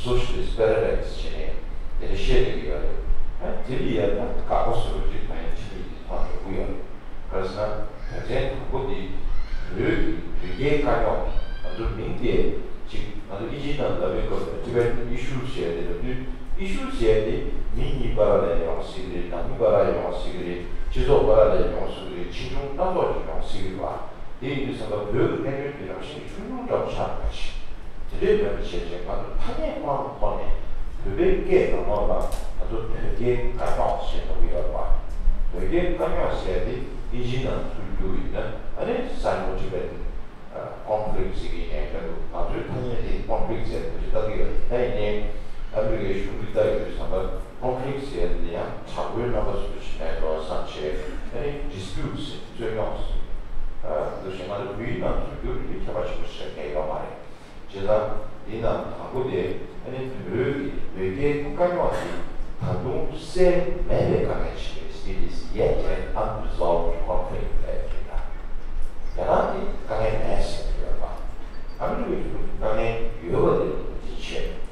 socialist paradise ཟེར་ནས་དེ་འདྲ་བཤད་བསྡད་ཀྱི་ཡོད་རེད། ད་དེ་ལ་ཡ་ད་དགག་པ་བཟོ་རྒྱུ་ད་ཡང་ཁྲིམས་ཡིག་དེ་མཐོང་འགྲོ་གི་ཡོད་རེད། ག་རེ་ཟེར་ན། དོན་ཚན་དང་པོ་འདི་བོད་ཀྱི་བོད་རྒྱའི་དཀའ་རྙོག་ང་ཚོ་མིང་དེ་ཅིག་ང་ཚོ་ཨིན་ཇིའི་ནང་ལབ་པའི་སྐབས་ལ་Tibetan issues ཟེར་ཏེ་ལབ་དུས། Issues ཟེར་ཏེ་མི་གཉིས་བར་ལ་ཡོང་སྲིད་ཀྱི་རེད། ནང་མི་བར་ལ་ཡོང་སྲིད་ཀྱི་རེད། སྤྱི་ཚོགས་བར་ལ་ཡོང་སྲིད་ཀྱི་རེད། ཆེ་ཆུང་སྣ་ཚོགས་ཅིག་ཡོང་སྲིད་ཀྱི་རེད་བ། དེ་ཡིན་དུས་ཙམ་པ་བོད་ཀྱི་གནད་དོན་འདི་རང་བཞིན་ཆུང་ཆུང་འདྲ་བོ་ཆགས་པ་ཞིག་དེ་འདྲའི་མེད་པ་བྱས་བྱས་ང་ཚོ་ཐ་སྙད་ཁོ་རང་གི་ཐོག་ནས་བོད་པའི་སྐད་ནང་ལོགས་ལ་ང་ཚོ་བོད་རྒྱའི་དཀའ་རྙོག་ཞེས་འདོགས་ཀྱི་ཡོད་རེད་བ། བོད་རྒྱའི་དཀའ་རྙོག་ཟེར་ཡ་དེ་ཨིན་ཇིའི་ནང་ཚུར་བསྒྱུར་བ་ཡིན་ན་ཨ་ནི་Sino-Tibetan conflict ཟེར་གྱི་ཡིན་ནའི་འདྲ་འདུག་ང་ཚོའི་ཐ་སྙད་དེ་conflict ཟེར་ནས་ལྟ་གི་ཡོད། ད་ཡིན་ནའི་ཨ་མི་རི་ཀའི་གཞུང་གིས་ལྟ་ཡོད་དུས་ཙམ་པ་conflict ཟེར་ཡ་དེ་ཡང་དྲག་པོའི་རྣམ་པ་བཟོ་འདྲ་ཞིག་མེད་འགྲོ་བསམ་བྱས། ཨ་ནི་dispute ཟེར་རྩོད་རྙོག་ཟེར་འདུག་ཞེས་ང་ཚོ་བོད་ཡིག་ནང་ཚུར་བསྒྱུར་དེ་ཁྱད་པར་ཆེན་པོ་ཞིག་གང་ཡང་ཡོད་མ་རེད། བྱས་ཙང་འདི་ནང་དང་པོ་དེ་ཨ་ནི་བོད་ཀྱི་བོད་རྒྱའི་དཀའ་རྙོག་དེ་ད་དུང་སེལ་མེད་པའི་དཀའ་ངལ་ཞིག་རེད། It is yet an unresolved conflict ལབ་ཡོད་ན། རྒྱ་ནག་གིས་དཀའ་ངལ་མེད་ཟེར་གྱི་ཡོད་པ། ཨ་མི་རི་ཀའི་གཞུང་གིས་དཀའ་ངལ་ཡོད་པ་དེ་ངོས་འཛིན་བྱས།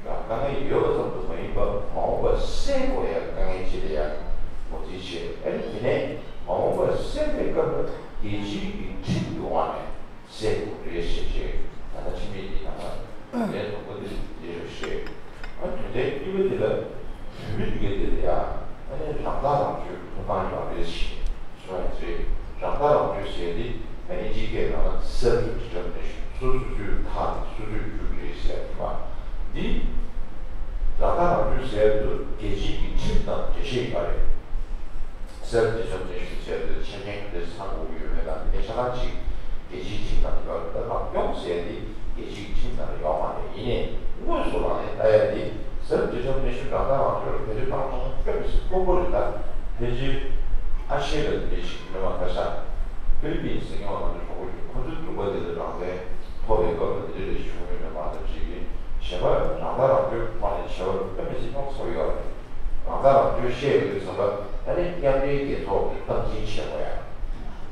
དཀའ་ངལ་ཡོད་པ་ཙམ་དུ་མ་ཡིན་པར་མ་འོངས་པར་སེལ་དགོས་ཡ་དཀའ་ངལ་ཅིག་ལ་ཡང་ངོས་འཛིན་བྱས། ཨ་ནི་དེ་ནས་མ་འོངས་པར་སེལ་བའི་སྐབས་ལ་རྒྱལ་སྤྱིའི་གི་ཁྲིམས་ཀྱི་དབང་ནས་སེལ་དགོས་རེད་ཞེས་བྱས། ད་ལྟ་ཁྲིམས་ཡིག་འདི་ནང་ལ་དོན་ཚན་དང་པོ་དེ་འདི་རེད་ཞེས། ཨ་དོན་ཚན་གཉིས་པ་དེ་ལ་བོད་མི་འདི་གའི་དེ་ལ་ཡང་ཨ་ནི་རང་ཐག་རང་གཅོད་ཐོབ་ཐང་ཡོད་རེད་ཞེས་སོ། དེ་ཨིན་ཇིའི་སྐད་ནང་ལ་self determination། སོ་སོ་སོའི་ཐག་དེ་སོ་སོས་གཅོད་ཀྱི་རེད་ཟེར་བ། འདི་རང་ཐག་རང་གཅོད་ཟེར་དུས་རྒྱལ་སྤྱིའི་གི་ཁྲིམས་དང་འགྲེལ་བཤད་ཡོད་རེད། self determination ཟེར་དུས་ཆ་རྐྱེན་ག་འདྲ་ཚང་དགོས་ཀྱི་ཡོད་མེད་དང་དེ་ཆ་ཚང་ཅིག་རྒྱལ་སྤྱིའི་ཁྲིམས་ནང་ཡོད་རེད། ད་རང་སྐྱོང་ཟེར་དེ་རྒྱལ་སྤྱིའི་ཁྲིམས་ནང་ཡོད་མ་རེད། ཡིན་ནའི་དངོས་སུ་ལག་ལེན་བསྟར་ཡ་དེ་self determination། རང་ཐག་རང་གཅོད་ལ་བེད་སྤྱོད་བཏང་ཐུབ་ན་དཔེ་མི་སྲིད་དཀོན་པོ་རེད། ད་ཕལ་ཆེར་ཨ་ཤེ་ལ་དེ་འདྲའི་ཞིག་མི་མང་ཁ་ཤས་ཕི་ལི་པིན་ཟེར་མཁན་བ་ང་ཚོ་གྲོགས་པོ་ཡོད། ཁོ་ཚོའི་འབྲུག་པ་དེ་ལ་རང་བཙན་ཐོབ་པའི་སྐབས་ལ་དེ་འདྲ་རེ་བྱུང་ཡོད་མེད་མ་གཏོགས་ཅིག་གིས་གཞན་པ་རང་ཐག་རང་གཅོད་ཐོག་ནས་བྱས་པ་ལ་དཔེ་མི་སྲིད་རྙོག་ཚ་པོ་ཡོད་རེད། རང་ཐག་རང་གཅོད་བཤད་ཡོད་དུས་ཙམ་པ་ཨ་ནི་མཉམ་འབྲེལ་རྒྱལ་ཚོགས་ཀྱི་སྟངས་འཛིན་བྱེད་དགོས་ཡ།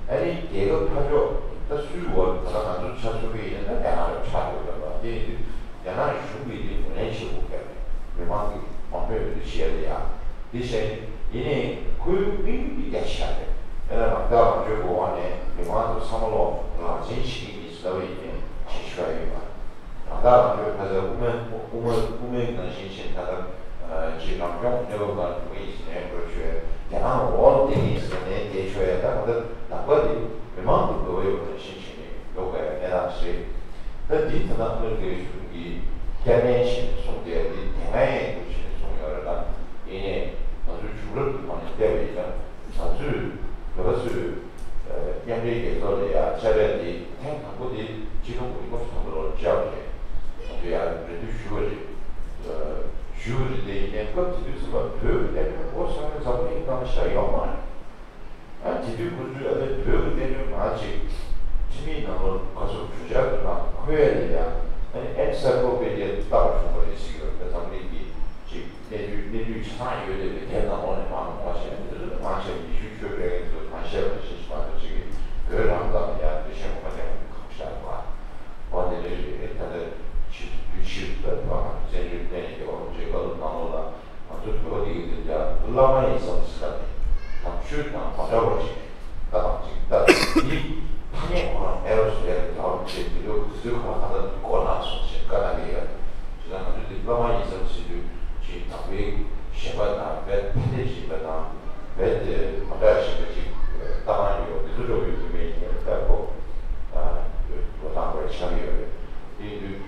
ཨ་ནི་རྒྱལ་ཁབ་ཕར་ཕྱོགས་ད་སུའི་འོག་ད་ལྟ་ང་ཚོ་ཆ་མཚོན་གྱི་ཡིན་ན་ད་རྒྱ་ནག་ལ་ཆགས་ཡོད་རེད་པ། དེ་ཡིན་དུས་རྒྱ་ནག་གཞུང་གིས་དེ་ངོས་ལེན་བྱེད་དགོས་ཀྱི་རེད། མི་མང་གི་མང་མོས་འོས་བསྡུ་བྱས་ཏེ་ཡ། དེ་བཞིན་ཡིན་ནའི་ཁོའི་དམིགས་ཡུལ་དེ་རྒྱ་ཆེ་ཤོས་རེད། དེ་ལ་རང་ཐག་རང་གཅོད་ཀྱི་འོག་ནས་མི་མང་ཚོ་ཚང་མ་ལོག་ལག་འཛིང་བྱེད་ཀྱི་ཡིན་ཟེར་བ་ཡིན་ནའི་བྱེད་ཆོག་ཡ་ཡོད་པ། རང་ཐག་རང་གཅོད་ཁ་ཚ་དབུ་མའི་དབུ་མ་དབུ་མའི་ནང་བཞིན་བྱས་ད་ལྟ་ཅིག་རང་སྐྱོང་གནས་བབ་ནང་འགྲོ་གི་ཡིན་ཟེར་ནའི་འགྲོ་ཆོག་ཡ། རྒྱ་ནག་འོག་ལ་བསྡད་ཀྱི་ཡིན་ཟེར་ནའི་བསྡད་ཆོག་ཡ། ད་ག་ད་ལྟ་བདག་པ་དེ་མི་མང་གི་དགོས་པ་ཡོད་པ་ནང་བཞིན་བྱས་ནས་ཡོད་དགོས་ཡ་གནས་སྟངས་རེད། ད་འདི་ད་ལྟ་ཨ་མི་རི་ཀའི་གཞུང་གིས་བསྐྱར་ནན་བྱས་ནས་གསུངས་བསྡད་ཡ་འདི་དེ་སྔ་ཡང་འདུག་བྱས་ནས་གསུངས་ཡོད་རེད། ད་ཡིན་ནའི་ང་ཚོའི་བྱུང་རབས་ཀྱི་ཐོག་ནས་བལྟས་པ་ཡིན་ན། ང་ཚོས་བོད་པ་ཚོས་མཉམ་འབྲེལ་རྒྱལ་ཚོགས་ལ་ཡ་བཅར་ཡ་དེ་ཐེངས་དང་པོ་དེ་ཆིག་སྟོང་དགུ་བརྒྱ་ལྔ་བཅུ་ཐམ་པ་ལོར་བཅར་བ་རེད། ང་ཚོས་ཡ་རེ་འདུན་ཞུས་པ་རེད། ཞུས་པ་རེད། དེ་ཡིན་ནའི་སྐབས་དེ་དུས་ཙམ་པ་བོད་ཀྱི་གནད་དོན་འགོ་ཚུགས་ནས་འཛམ་བུ་གླིང་སྒང་ལ་ཤར་ཡོད་མ་རེད། ཨ་དེ་དུས་ཁོ་ཚོས་ཨ་ནི་བོད་ཀྱི་གནད་དོན་མང་ཅིག་ཁྲིམས་ཡིག་ནང་ལོགས་ག་ཚོད་གྲོས་འཆར་དུ་དང་འཁོད་ཡ་དེ་ཡ་ཨ་ནི་ཨེན་སའི་ཀོ་ལོ་པེ་ཌི་ཡ་ལྟ་བུ་བྱུང་བ་རེད་ཟེར་གྱི་ཡོད་རེད། འཛམ་བུ་གླིང་གི་ཅིག་གནས་ཚུལ་གནས་ཚུལ་ཆ་ཚང་ཡོད་བསྡད་པའི་དེབ་ནང་ལོགས་ནས་མར་ནོར་བ་བྱས་ནས་དེ་ཚོ་ནི་མང་ཆེ་བ་ཡེ་ཤུ་ཆོས་སྤེལ་མཁན་ཚོ་གང་བཤད་པ་ནང་བཞིན་ཞིག་མ་གཏོགས་ཅིག་གིས་བོད་རང་དང་ཡང་འགྲེལ་བཤད་ངོ་མ་རྒྱག་མཁན་གང་བཤད་པ། འོ་དེ་འདྲ་རེད། ད་ལྟ་ཕྱི་དུས་ཕྱིར་ད་ཕ་མ་བཙན་བྱོལ་བསྟན་ཡོད་རུང་རྗེས་བཀའ་སློབ་ནང་ལོགས་ལ་ང་ཚོ་བོད་པ་དེ་གི་དེ་འདྲ་བླ་མ་ཡིན་བསམ་ཟེར་ད་ནི་ནང་ཆོས་དང་མ་འདྲ་བ་ཅིག་ད་དང་ཅིག་ད་འདི་ཐ་སྙད་ཁོ་རང་ཨེ་རོ་སི་ཡ་རྒྱ་བོར་བྱས་དེ་ལོ་དུས་ཚོད་ཁོ་རང་ཁ་ད་དུ་གོ་ན་སོང་ཞེས་བཀའ་གནང་གི་ཡོད། ཇི་ལྟར་ང་ཚོས་འདི་བླ་མ་ཡིན་བསམ་ཟེར་དུས་ཅིག་དང་པོའི་ཞེན་པ་དང་རྦད་ཕན་བདེ་ཞེན་པ་དང་རྦད་དེ་མ་འདྲ་ཞེན་པ་ཅིག་ལྟ་སྟངས་ཡོད་འདི་ཚོ་འགྲོ་གི་ཡོད་མེད་ཡིན་ནའི་ད་གོ་ལོ་ཐང་པོ་ཆགས་ཀྱི་ཡོད་རེད། དེ་ཡིན་དུས་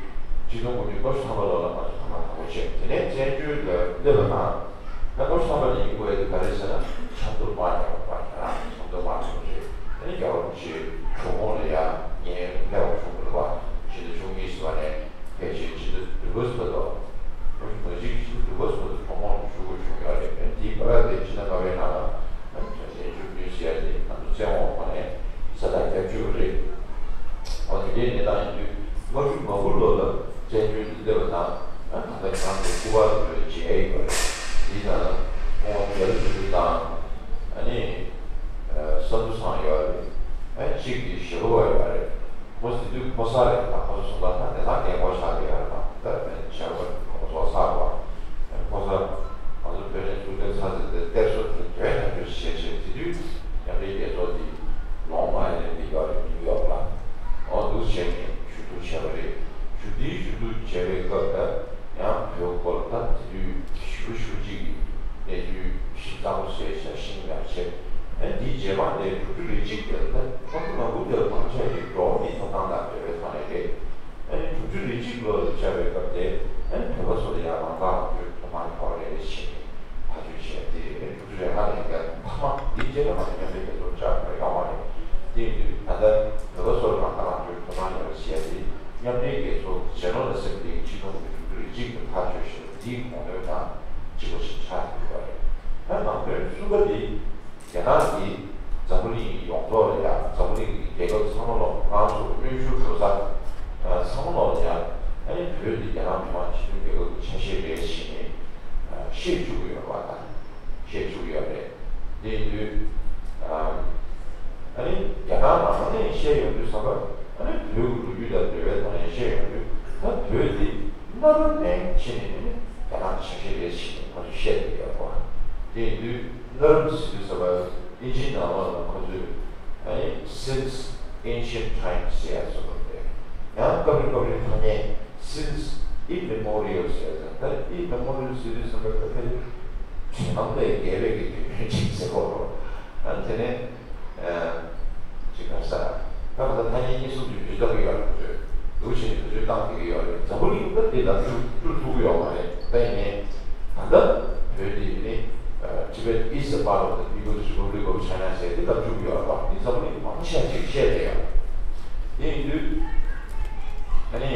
ཆིག་སྟོང་དགུ་བརྒྱ་ལྔ་བཅུ་ཐམ་པ་ལོ་ལ་ང་ཚོ་ཐ་མག་དང་པོ་བྱས། དེ་ནས་བཙན་བྱོལ་ལ་སླེབས་པ་དང་། ད་ལྔ་བཅུ་ཐམ་པ་ལ་ཡིན་དགོས་ཡ་དེ་ག་རེ་ཟེར་ན་ཆབ་མདོ་དམག་རྒྱག་པ་དང་། ཆབ་མདོ་དམག་རྒྱག་པ་རེད། དེ་ནས་རྒྱལ་བ་རིན་པོ་ཆེ་གྲོས་ཁོངས་ལ་ཡ་ངའི་སླེབས་པ་བྱུང་འདུག་པ། ཕལ་ཆེར་བཅུ་གཉིས་ཟེར་བ་ནས་ཕལ་ཆེར་ཕྱི་ཟླ་བདུན་པ་ཚོ་དང་། ང་ཚོ་ཕྱི་ཟླ་བདུན་པ་ཚོ་གྲོས་ཁོངས་ལ་ཞུགས་དགོས་བྱུང་ཡོད་རེད། དེའི་བར་དེ་ཕྱི་ཟླ་ལྔ་པའི་ནང་ལ་ང་ཚོ་དྲན་རྟེན་བཅུ་བདུན་ཟེར་ཡ་དེ་ང་ཚོ་བཙན་དབང་འོག་ནས་ས་ཐག་བརྒྱབ་བཅུག་པ་རེད། འོ་དེ་འདྲའི་གནས་སྟངས་ཡིན་དུས་ལྔ་བཅུ་ང་དགུ་ལོ་ལ་བཙན་བྱོལ་དུ་སླེབས་པ་དང་། ད་ལྟ་ཁྱེད་རང་ཚོ་སྐུ་པར་བཟོས་མཇལ་ཡོད་རེད། དེའི་ནང་ལ་སྐུ་ངོ་རྒྱ་རི་ཆོས་འཕེལ་དང་། ཨ་ནི་ཨ་ས་འདུ་ཚང་ཡོད་རེད། ཨ་གཅིག་གིས་ཞེ་པོ་བ་ཡོད་རེད། ཁོ་དེ་དུས་ཕོ་གསར་རེད། ད་ཁོ་ཚོ་གསུམ་ལ་ད་དེང་སང་རྒན་གོག་ཆགས་བསྡད་ཡོད་རེད། ད་ད་ཞར་བ་ཁོ་ཚོ་གསར་བ་ཁོ་ཚོ་ང་ཚོ་བོད་ནས་ཚུར་སླེབས་ཚར་ཟེར་ཏེ་གཏེར་སྲོལ་དེ་དོན་དག་ཆོས་བྱས་བྱས། དེ་དུས་མཉམ་འབྲེལ་རྒྱལ་ཚོགས་དེ་ལོང་མ་ཡིན་ནས་དེ་ཡོད་རེད། ནིའུ་ཡོག་ལ་འོ་འདུག་བྱས་ནས་ཞུ་གཏུག་བྱས་པ་རེད། ཞུ་དེའི་ཞུ་གཏུག་བྱས་པའི་སྐབས་ད། ཡང་བོད་སྐོར་ད་དེ་དུས་ཞེ་པོ་ཞེ་པོ་ཅིག་གི་གནས་ཚུལ་ཞིབ་ཚགས་པོ་བྱས་བྱས་ཤིང་ཡང་བྱས། ཨ་ནི་འདིའི་རྗེས་མ་དེ་དྲུག་ཅུ་རེ་གཅིག་དེར་ད་ཁོང་ཚོ་ནང་ཁུལ་དེར་མང་ཆེ་ཞིག་འགྲོ་བ་མིའི་ཐོབ་ཐང་དང་འབྲེལ་བའི་ཐོག་ནས་རེད། ཨ་ནི་དྲུག་ཅུ་རེ་གཅིག་ལོ་ལ་བཅར་བའི་སྐབས་དེ་ཨ་ནི་བོད་པ་ཚོ་ལ་ཡང་རང་ཁ་རང་གཅོད་ཐོབ་ཐང་ཡོད་རེད་ཞེས་ཐག་གཅོད་བྱས་ཏེ། ཨ་ནི་དྲུག་ཅུ་རེ་ལྔ་ནས་བརྒལ་མཐའ་མ་འདིའི་རྗེས་ལ་མ་ནས་མཉམ་འབྲེལ་རྒྱལ་ཚོགས་བཅར་དགོས་ཡོད་མ་རེད། དེ་ཡིན་དུས་ད་ལྟ་བོད་པ་ཚོར་རང་ཁ་རང་གཅོད་ཐོབ་ཐང་ཡོད་པ་བྱས་ཏེ་མཉམ་འབྲེལ་རྒྱལ་ཚོགས་ཀྱི་ཇེ་ནོ་རལ་ཨེ་སེམ་བྷི་ལིའི་ཆིག་སྟོང་དགུ་བརྒྱ་དྲུག་ཅུ་རེ་གཅིག་ཏུ་ཐག་གཅོད་བཞིན་པ་འདིའི་ངོ་བོ་དང་གཅིག་པ་ཞིག་ཆགས་ཡོད་པ་རེད། ད་ནང་དོན་གསུམ་པ་དེ་རྒྱ་ནག་གིས་འཛམ་བུ་གླིང་ཡོངས་རྫོགས་ལ་ཡང་འཛམ་བུ་གླིང་གི་རྒྱལ་ཁབ་ཚང་མ་ལ་ང་ཚོ་གནོན་ཤུགས་འགྲོ་ས་ཚང་མ་ལ་ཡང་ཨ་ནི་བོད་འདི་རྒྱ་ནག་མི་དམངས་སྤྱི་མཐུན་རྒྱལ་ཁབ་ཀྱི་ཆ་ཤས་རེད་ཞེས་ནས་བཤད་བཅུག་གི་ཡོད་པ་དང་། བཤད་བཅུག་ཡོད་རེད། དེ་ཡིན་དུས་ཨ་ནི་རྒྱ་ནག་ནང་ནས་བཤད་ཡོང་དུས་ཙམ་པ་ཨ་ནི་བོད་ཀྱི་ལོ་རྒྱུས་དང་འབྲེལ་བའི་ཐོག་ནས་བཤད་ཡོང་དུས་ད་བོད་འདི་གནའ་བོའི་སྔོན་ཕྱིན་ནས་ནི་རྒྱ་ནག་གི་ཆ་ཤས་རེད་ཞེས་ནས་ཁོ་ཚོས་བཤད་བསྡད་ཡོད་རེད་པ། དེ་ཡིན་དུས་གནའ་རབས་ཟེར་དུས་ཙམ་པ་ཨིན་ཇིའི་ནང་ལོགས་ལ་ཁོ་ཚོས་ཨ་ནི་since ancient times ཟེར་ཡ་ཚོ་རེད། ཡང་སྐབས་རེ་སྐབས་རེ་ཐ་སྙད་since immemorial ཟེར་ཡ་ད་immemorial ཟེར་དུས་ཙམ་པ་ད་ཕལ་ཆེར་དུས་ནམ་ལས་རྒྱལ་བའི་གི་དུས་རྒྱུན་ཅིག་ཟེར་གོ་རོ། ཨ་ནི་དེ་ནས་ཅིག་ག་ས་ Tibet is a part of the People's Republic of China ཟེར་ཏེ་བཀའ་བཅུ་ཡོད་རེད་པ། འདི་ཚང་མ་ནི་མང་ཆེ་ཅིག་བཤད་བསྡད་ཡོད་རེད། དེ་ཡིན་དུས་ཨ་ནི་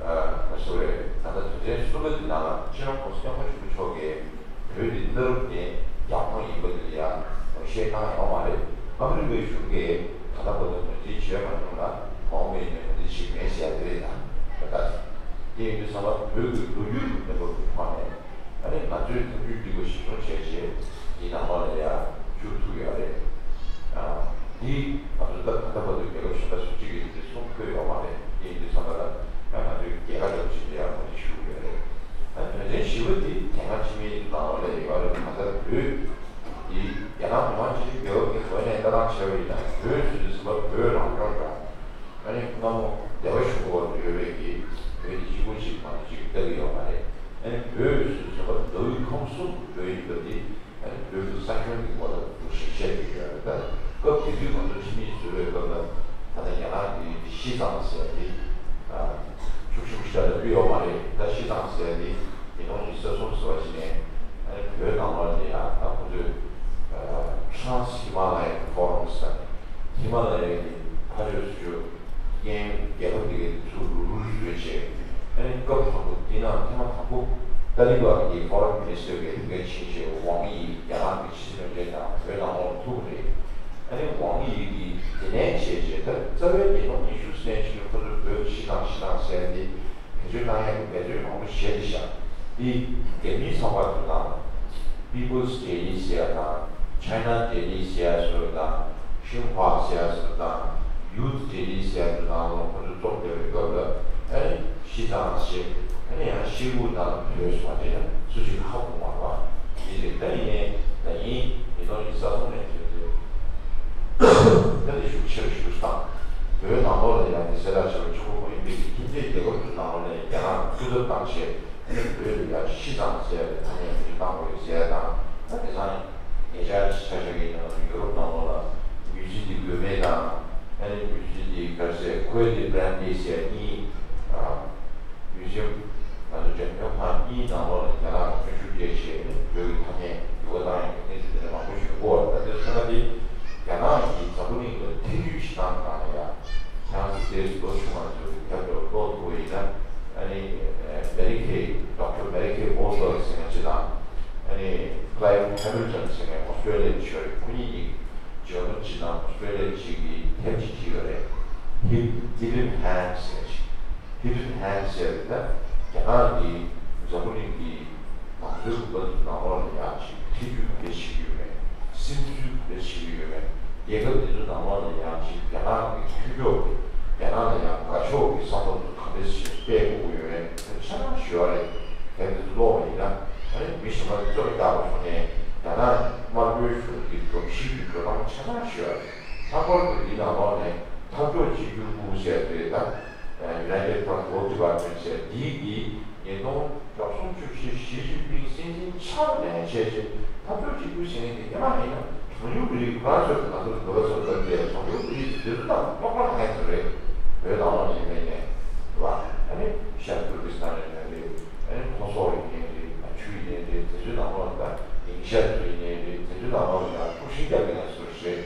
ཨ་སོ་རེད། ད་ལྟ་དོན་ཚན་གསུམ་པ་འདི་ནང་ལ་སྤྱི་ནོར་༸གོང་ས་༸སྐྱབས་མགོན་ཆེན་པོ་མཆོག་གིས་བོད་འདི་གནའ་རབས་ནས་རྒྱ་ནག་ཡིན་པ་འདི་ལ་ཡང་ངོ་ཤེས་གནང་ཡོད་མ་རེད། ཨ་མི་རི་ཀའི་གཞུང་གིས་ད་ལྟ་བར་དུ་ངོས་འཛིན་བྱས་མ་མྱོང་ལ། མ་འོངས་པ་ཡིན་ནའི་ངོས་འཛིན་བྱེད་ཀྱི་མེད་ཟེར་ཡ་དེ་རེད། ད་ད་ལྟ་དེ་ཡིན་དུས་ཙམ་པ་བོད་ཀྱི་ལོ་རྒྱུས་ཀྱི་གནས་བབ་ཀྱི་ཐོག་ནས། ཨ་ནི་ང་ཚོས་ཐབས་ཇུས་འགྲིག་པ་ཞིག་བཟུང་བྱས་རྗེས་འདི་ནང་ལོགས་ལ་ཡ་བཅུག་ཐུབ་ཡོད་རེད། ཨ་འདི་ང་ཚོ་ད་ད་ལྟ་བར་དུ་རྒྱལ་ཁབ་གཞན་པ་སུ་གཅིག་གིས་འདི་གསུང་ཕོད་ཡོད་མ་རེད། དེ་ཡིན་དུས་ཙམ་པ་ལ་ཡང་ང་ཚོས་རྒྱལ་ཁ་འདྲ་པོ་ཅིག་ལ་ཡང་ངོས་འཛིན་ཞུ་གི་ཡོད་རེད། ཨ་དོན་ཚན་བཞི་པ་འདི་དེ་སྔ་ཕྱི་མའི་ནང་ལོགས་ལ་ཡོད་རེད། ད་ལྟ་བོད་འདི་རྒྱ་ནག་མི་དམངས་སྤྱི་མཐུན་རྒྱལ་ཁབ་ཀྱི་ངོས་ནས་ལྟ་སྟངས་བྱས་པ་ཡིན་ན། བོད་ཟེར་དུས་ཙམ་པ་བོད་རང་སྐྱོང་ལྗོངས། ཨ་ནི་སྔ་མོ་སྡེ་པ་གཞུང་གི་འོག་ཏུ་ཡོད་པའི་གི་བོད་དེ་གཅིག་པུ་ཅིག་མ་གཏོགས་ཅིག་ལྟ་གི་ཡོད་མ་རེད། ཨ་ནི་བོད་ཟེར་དུས་ཙམ་པ་མདོ་དབུས་ཁམས་གསུམ་བོད་ཡིན་པ་འདི་ཨ་ནི་བོད་ཀྱི་ས་ཁྱོན་གྱི་སྐོར་ལ་འདུག་སེ་བཤད་ཀྱི་ཡོད་རེད། ད་སྐབས་དེ་དུས་ང་ཚོ་ཁྲིམས་ཡིག་བཟོ་བའི་སྐབས་ལ་ད་ལྟ་རྒྱ་ནག་གི་ཤི་ཙང་ཟེར་ཡ་དེ་ཨ་ཆུ་ཤུགས་ཤ་ལ་ལུས་ཡོད་མ་རེད། ད་ཤི་ཙང་ཟེར་ཡ་དེ་ཉིས་སྟོང་ཉི་ཤུ་རྩ་གསུམ་ཟེར་བ་ཞིག་ནས་ཨ་ནི་བོད་ནང་ལོགས་ལ་ཡ་ད་ཁོ་ཚོས་ཨ་Trans Himalayan Forums ཟེར། ཧི་མ་ལ་ཡའི་གི་མཐའ་དཔྱོད་ཚུལ་ཤོས་རྒྱལ་ཁབ་དེ་གའི་ཚུར་རུག་རུག་བཟོས་བྱས། ཨ་ནི་སྐབས་དང་པོ་དེ་ནང་ཐེངས་མ་དང་པོ་ཏཱ་ལི་པན་གྱི་Foreign Minister་གིས་དེ་གའི་ཕྱིན་བྱས་ཝང་དབྱི་རྒྱ་ནག་གི་ཕྱི་སྲིད་བློན་ཆེན་དང་བོད་ནང་ལོགས་ལ་ཐུག་པ་རེད། ཨ་ནི་ཝང་དབྱི་གིས་དེ་ནས་བྱས་བྱས་ད་རྩ་བའི་ཉིས་སྟོང་ཉི་ཤུ་ཟེར་ནས་ཕྱིན་ཁོ་ཚོ་བོད་ཤི་ཙང་ཤི་ཙང་ཟེར་ཏེ། བེད་སྤྱོད་བཏང་ཡག་གི་འབད་བརྩོན་མང་པོ་བྱས་ཏེ་བཞག་འདི་རྒྱ་མིའི་ཚོགས་པ་ཚོ་དང་། People's Daily་ཟེར་ཡ་དང་། China Daily་ཟེར་ཡ་ཚོ་དང་། Xinhua་ཟེར་ཡ་ཚོ་དང་། Youth Daily་ཟེར་ཡ་ཚོ་དང་ལོ་ཁོ་ཚོ་རྩོམ་བརྒྱབ་པའི་སྐབས་ལ་ཨ་ནི་ཤི་ཙང་ཞེས་ཨ་ནི་ཡང་ཤི་བོ་དང་བོད་སོགས་བྱས་ན་སུ་ཞིག་ཧ་གོ་མ་རེད་པ། འདི་རེད། ད་ཡིན་ནའི་ད་ཡིན་ཉིས་སྟོང་ཉི་ཤུ་རྩ་གསུམ་ནས་བྱས་ཏེ། ད་དེ་ཤུགས་ཆེ་རུ་ཤུགས་བཏང་། བོད་ནང་ལོགས་ལ་ཡང་དེ་གསལ་བསྒྲགས་བྱས་པ་གཅིག་པོ་མ་ཡིན་པའི་ཁྱིམ་མཚེས་རྒྱལ་ཁབ་ཚོའི་ནང་ལོགས་ནས་རྒྱ་ནག་སྐུ་ཚབ་བཏང་བྱས་ཨ་ནི་བོད་ལ་ཡང་ཤི་ཙང་ཟེར་ཡ་དེ་ཐ་སྙད་མི་འདྲ་བཏང་དགོས་ཡོད་ཟེར་ཡ་དང་། ད་དེང་སང་ཉེ་ཆར་ཆ་བཞག་གི་ཡིན་ན་ང་ཚོ་ཡུ་རོབ་ནང་ལོགས་ལ་མིའུ་ཛི་དེ་དགོས་མེད་དང་། ཨ་ནི་མིའུ་ཛི་དེ་ག་རེ་ཟེར་ཁོའི་དེ་བྷི་རན་ཌི་ཟེར་ཡ་གཉིས། ཨ། མིའུ་ཛི་ཡམ། ང་ཚོ་འགྲེམས་སྟོན་ཁང་གཉིས་ནང་ལོགས་ལ་རྒྱ་ནག་གི་སྟོན་ཤུགས་སྤྲད་བྱས་ནས་བོད་ཀྱི་ཐ་སྙད་འགྱུར་བ་བཏང་ཡག་གི་གནས་ཚུལ་དེ་འདྲ་མང་པོ་ཞིག་ཡོང་གི་ཡོད་རེད། ད་དེ་ཚོ་ཚང་མ་དེ་རྒྱ་ནག་གིས་འཛམ་བུ་གླིང་ལ་ཐེ་ཇུས་བྱེད་སྟངས་སྒང་ལ་ཡ། ཁྱེད་རང་ཚོ་དེ་ལོ་ཆུང་བ་ཚོས་རྒྱབ་ཏུ་ཀློག་ཐུབ་པ་ཡིན་ན། ཨ་ནི་Mary Kay Doctor Mary Kay Mossberg་ཟེར་མཁན་ཅིག་དང་། ཨ་ནི་Clive Hamilton་ཟེར་མཁན་ཨོ་སི་ཀྲོ་ལི་ཡ་ནས་ཡོད་རེད། ཁོ་གཉིས་ཀྱིས་ཇར་མན་ཅིག་དང་ཨོ་སི་ཀྲོ་ལི་ཡ་ཅིག་གིས་དེབ་ཅིག་བྲིས་ཡོད་རེད། Hidden Hand་ཟེར་མཁན་ཅིག Hidden Hand་ཟེར་ཏེ། རྒྱ་ནག་གིས་འཛམ་བུ་གླིང་གི་མང་གཙོའི་ལུང་པ་ཚོའི་ནང་ལོགས་ལ་ཡང་ཅིག་ཐེ་ཇུས་ག་འདྲ་བྱེད་ཀྱི་ཡོད་མེད། སིམ་འཛུལ་ག་འདྲ་བྱེད་ཀྱི་ཡོད་མེད། རྒྱལ་ཁབ་འདི་ཚོའི་ནང་ལོགས་ལ་ཡང་ཅིག་རྒྱ་ནག་གི་མཐུན་ཕྱོགས་ཀྱི། རྒྱ་ནག་ལ་ཡང་དགའ་ཕྱོགས་ཀྱི་བསམ་བློ་ཚོ་ག་འདྲ་ཞིག་སྤེལ་དགོས་ཀྱི་ཡོད་མེད་དེ་ཆ་ཚང་ཞུ་བ་རེད། དེབ་འདི་ཚོ་ཀློག་པ་ཡིན་ན། ཨ་ནི་མི་གཞན་པ་ཚོ་ལ་བརྒྱབ་པ་སོང་ནས་རྒྱ་ནག་དམར་པོའི་གཞུང་གི་སྒྲོམ་གཞི་གི་འགྲོ་སྟངས་ཆ་ཚང་ཞུ་བ་རེད། ལྷག་པར་དུ་འདི་ནང་ལོགས་ནས་འཐབ་ཕྱོགས་གཅིག་གྱུར་པུའུ་ཟེར་དེ་དང་། United Front War Department་ཟེར་འདི་གིས་ཉིས་སྟོང་བཅུ་གསུམ་བཅུ་བཞི་ཞི་ཅིན་ཕིང་སྲིད་འཛིན་ཆགས་ནས་བྱས་རྗེས་འཐབ་ཕྱོགས་གཅིག་གྱུར་ཟེར་མཁན་དེ་སྔོན་མ་ཡིན་ན་གྲངས་ཉུང་མི་རིགས་ཁོ་རང་ཚོས་ང་ཚོ་འདོད་པ་ཚོར་བཏབ་སྟེ་གྲངས་ཉུང་མི་རིགས་དེ་ཚོ་དང་རྟོག་པ་ལྷན་ཚོ་རེད། བོད་ནང་ལོགས་ནས་ཡིན་པ་ཡིན་ནའི་རེད་བ། ཨ་ནི་ཤར་ཏུར་ཀི་སི་ཐན་ཡིན་ནའི་རེད། ཨ་ནི་ལྷོ་སོག་ཡིན་ནའི་རེད། ཨ་ཆུ་ཡིན་ནའི་རེད། དེ་ཚོའི་ནང་ལོགས་ལ་ཡིང་ཤ་ཚོ་ཡིན་ནའི་རེད། དེ་ཚོའི་ནང་ལོགས་ལ་ཡང་དཀྲུག་ཤིང་རྒྱག་མཁན་ཚོ་རེད།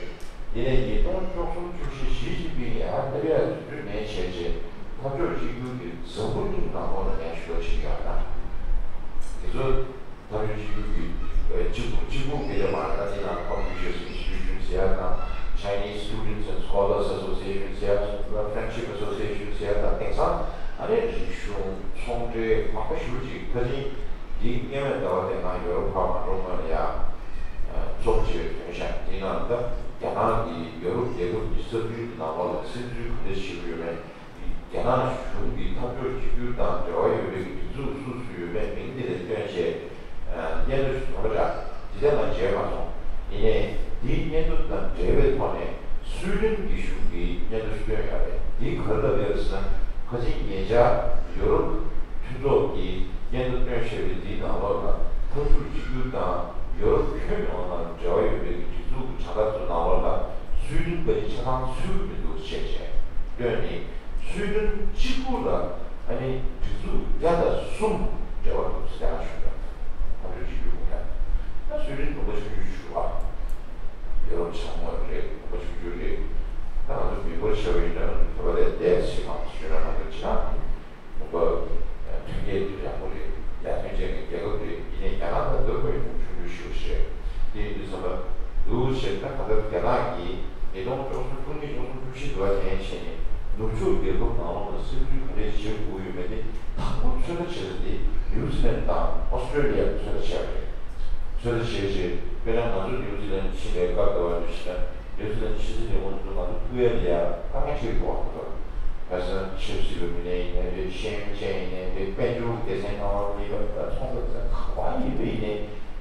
ཡིན་ནའི་ཉིས་སྟོང་བཅུ་གསུམ་བཅུ་བཞི་ཞི་ཅིན་ཕིང་ཡང་སླེབས་ཡག་དུས་ཚོད་ནས་བྱས་རྗེས་འཐབ་ཕྱོགས་གཅིག་གྱུར་གྱི་འཛམ་བུ་གླིང་ནང་ལོགས་ལ་ངས་ཞུ་བ་བྱེད་ཀྱི་ཡོད་ན། དེ་ཚོ་འཐབ་ཕྱོགས་གཅིག་གྱུར་གྱི་གཅིག་པུ་གཅིག་པུ་སྐད་ཆ་མ་རེད། ད་དེ་ནང་Confucius Institution་ཟེར་ཡག་དང་Chinese Students and Scholars Association་ཟེར་ཡག་Friendship Association་ཟེར་ཡག་དང་དེང་སང་ཨ་ནི་རིག་གཞུང་ཚོང་འབྲེལ་མང་པོ་ཞེ་པོ་ཅིག་ཕལ་ཆེར་འདི་སྔོན་མའི་ཟླ་བ་དེ་ནང་ཡོ་རོབ་ཁག་མ་འགྲོ་སྔོན་ལ་ཡ་འཛོམས་བྱས་ཐོན་ཤག་དེ་ནང་ད་རྒྱ་ནག་གིས་ཡོ་རོབ་རྒྱལ་ཁབ་ཀྱི་ས་ཁུལ་གྱི་ནང་ལོགས་ལ་སིམ་འཛུལ་ག་འདྲ་བྱེད་ཀྱི་ཡོད་མེད། རྒྱ་ནག་གཞུང་གིས་འཐབ་ཕྱོགས་གཅིག་གྱུར་དང་འབྲེལ་བ་ཡོད་པའི་སྒྲིག་འཛུགས་སུ་སུ་ཡོད་མེད་མིང་དེ་ལ་བཏོན་བྱས་སྙན་ཐོ་ཞིག་བྱུང་བ་འདྲ། དེ་འདྲ་ང་མཇལ་མ་སོང་། ཡིན་ནའི་འདིའི་སྙན་ཐོ་དང་འབྲེལ་བའི་ཐོག་ནས་སུའེ་ཌེན་གྱི་གཞུང་གིས་སྙན་ཐོ་ཞིག་བཏོན་ཡོད་རེད། འདི་ག་རེ་ལབ་ཡོད་ཟེར་ན། ཁ་ཆེ་ཉེ་ཆར་ཡོ་རོབ་མཐུན་ཚོགས་ཀྱིས་སྙན་ཐོ་བཏོན་བཞག་པའི་འདིའི་ནང་ལོགས་ལ་འཐབ་ཕྱོགས་གཅིག་གྱུར་དང་ཡོ་རོབ་ཁྱོན་ཡོངས་དང་འབྲེལ་བ་ཡོད་པའི་སྒྲིག་འཛུགས་ཀྱི་དྲ་ཐག་ཚོའི་ནང་ལོགས་ལ་སུའེ་ཌེན་པ་ཡིས་ཆ་ཚང་ཚུད་ཀྱི་མི་འདུག་ཅེས་བྱས་བཏོན་ནས། སུའེ་ཌེན་གཅིག་པུ་ལ་ཨ་ནི་སྒྲིག་འཛུགས་བརྒྱ་དང་གསུམ་འབྲེལ་བ་འདུག་ཟེར་ཡང་ཞུ་ཡ། འཐབ་ཕྱོགས་གཅིག་གྱུར་གོང་ཡ། ད་སུའེ་ཌེན་དུ་ ཚོད་ལྟ་བྱས་རྗེས་དཔེར་ན་ང་ཚོ་ནིའུ་ཛི་ལན་ཕྱིན་པའི་སྐབས་དུ་བ་ནས་བཤད་ན་ནིའུ་ཛི་ལན་ཕྱི་སྲིད་ལས་ཁུངས་ཚོ་ང་ཚོ་ཐུག་ཡ་ལ་ཡ་དཀའ་ངལ་འཕྲད་ཀྱི་འདུག་བ། ཁོ་ཚོ་ཁ་སང་ཆབ་སྲིད་པ་མི་སྣ་ཡིན་ནའི་རེད། ཤེས་ཡོན་ཅན་ཡིན་ནའི་རེད། དཔལ་འབྱོར་སྡེ་ཚན་ནང་ལ་ཡིན་པ་ཚོང་པ་ཚོ་ག་བ་ཡིན་པ་ཡིན་ནའི་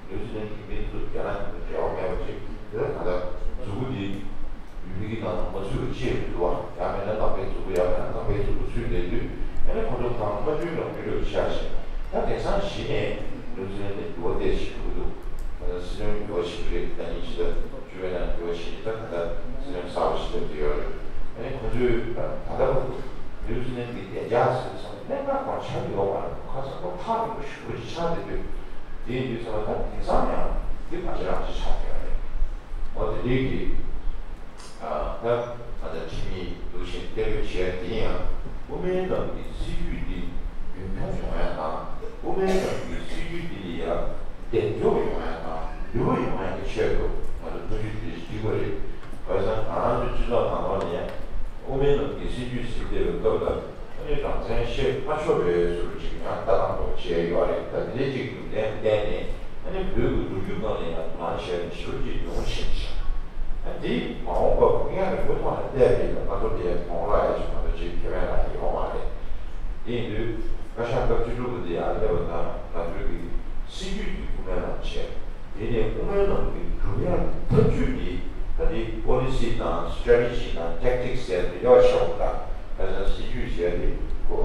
ནིའུ་ཛི་ལན་གྱི་མི་ཚོ་རྒྱ་ནག་གི་འབྲེལ་བ་མེད་པ་ཅིག་དེ་ལ་ད་ལྟ་མཛུབ་གུ་འདི་ཡུལ་ཕྱི་གི་ནང་ལ་མ་ཚུད་པ་ཅི་ཡང་མི་འདུག་བ། ཡང་མིན་ན་རྣམ་པའི་མཛུབ་གུ་ཡང་མིན་ན་རྣམ་པའི་མཛུབ་གུ་ཚུད་བསྡད་དུས་ཨ་ནི་ཁོ་ཚོ་གང་མ་འཇོན་རང་འཇོན་འདྲ་བོ་ཆགས་ཤིང་། ད་དེང་སང་གཞི་ནས་ནིའུ་ཛི་ལན་དེ་འགྱུར་བ་ཏོག་ཙམ་འགྲོ་གི་འདུག་ད་ལྟ་སྲིད་དོན་འགྱུར་བ་ཞིག་རེད། ད་ཉིན་ཕྱི་ཟླ་བཅུ་པའི་ནང་འགྱུར་བ་ཞིག་རེད། ད་ད་ལྟ་སྲིད་དོན་གསར་པ་ཞིག་སླེབས་བསྡད་ཡོད་རེད། ཨ་ནི་ཁོ་ཚོས་ད་ད་ལྟ་བར་དུ་ནིའུ་ཛི་ལན་གྱི་བདེ་འཇགས་ཟེར་སོང་ནས་གནད་འགག་གང་ཆགས་ཀྱི་ཡོད་མ་རེད། ཁ་སང་ཁོ་ཐག་རིང་པོ་ཞེ་པོ་ཅིག་ཆགས་བསྡད་དུས་དེ་ཡིན་དུས་ཙམ་ལ་ད་དེང་སང་ཡང་འདི་ང་ཚོ་རང་ཅིག་ཆགས་བསྡད་ཡོད་རེད། འོ་དེ་འདྲའི་གི་ད་ང་ཚོ་ཁྲིམས་ཡིག་འདུག་བཞིན་གཏན་འབེབས་བྱས་དེ་ཡང་དབུ་མའི་ལམ་གྱི་སྲིད་བྱུས་འདི་རྒྱུན་འཁྱོངས་ཡོང་ཡ་དང་། དབུ་མའི་ལམ་གྱི་སྲིད་བྱུས་འདི་ལ་ཡང་གདེང་འཇོག་ཡོང་ཡ་དང་ནུས་པ་ཡོང་ཡ་གི་ཆེད་དུ་ང་ཚོ་ཐུགས་རྗེ་འདི་བསྒྲིགས་པ་རེད། བྱས་ཙང་ང་རང་ཚོའི་སྤྱི་ཚོགས་ནང་ལོགས་ལ་ཡང་དབུ་མའི་ལམ་གྱི་སྲིད་བྱུས་ཟེར་བསྡད་པའི་སྐབས་ལ། ཨ་ནི་རང་བཙན་བཤད་མ་ཆོག་པའི་ཟུར་ཅིག་ཡང་ལྟ་སྟངས་ཐོག་བྱས་ཡོད་རེད། ད་དེ་འདྲའི་ཅིག་རྒྱུ་མཚན་བརྟེན་ནས་ཨ་ནི་བོད་ཀྱི་ལོ་རྒྱུས་སྒང་ལ་ཡང་དོ་སྣང་བྱས་ནས་ཞེ་པོ་ཅིག་ཉུང་ཕྱིན་ཤག་ཨ་འདི་མ་འོངས་པ་ཀུན་ཡང་རིང་པོའི་ཐོག་ནས་བལྟས་པ་ཡིན་ན་ང་ཚོ་འདི་ཡང་གོང་ལ་ཡ་ཞིག་ང་ཚོ་ཅིག་ཁེ་ཕན་ལ་ཡང་ཡོང་བ་རེད། དེ་ཡིན་དུས་བཀའ་ཤག་སྐབས་བཅུ་དྲུག་པ་འདི་ཡར་སླེབས་པ་དང་ང་ཚོའི་གི་སྲིད་བྱུས་ཀྱི་དབུ་མའི་ལམ་བྱས། དེ་ནས་དབུ་མའི་ལམ་གྱི་སྒྲུབ་ཡག་གི་ཐབས་ཇུས་འདི་ད་དེ་པོ་ལི་སི་དང་སི་ཊེ་རེ་ཊི་ཇི་དང་ཊེག་ཊིག་སི་ཟེར་དེ་དབྱེ་བ་ཕྱེ་བ་དང་། ད་ལྟ་སྲིད་ཇུས་ཟེར་དེ་ཁོ་